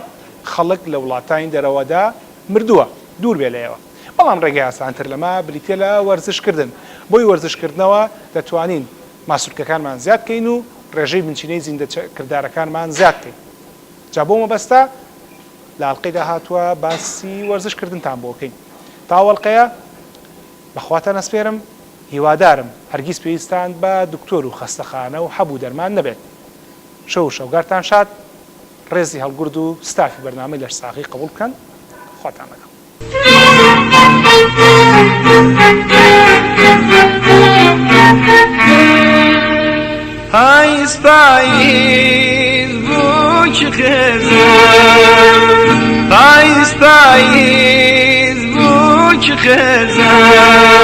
خەڵک لە وڵاتانی دەرەوەدا مردووە. دوور بێ لە ئێوە. بەڵام ڕێگەی ئاسانتر لەمە بریتییە لە وەرزشکردن. بۆی وەرزشکردنەوە دەتوانین ماسولکەکانمان زیاد بکەین و ڕێژەی بنچینەی زیندەکردارەکانمان زیاد بکەین. جا بۆ مەبەستە لە ئەڵقەی داهاتووە باسی وەرزش کردنتان بۆ کەین تا ئەو ئەڵقەیە بە خواتان ئەسپێرم هیوادارم هەرگیز پێویستان بە دکتۆر و خەستەخانە و حەب و دەرمان نەبێت شەو و شەوگارتان شاد ڕێزی هەڵگورد و ستافی بەرنامەی لەشساغی قبوڵ بکەن خواتان لەگەڵ. پاییز پاییز بووکی خێزان پاییز پاییز بووکی خێزان.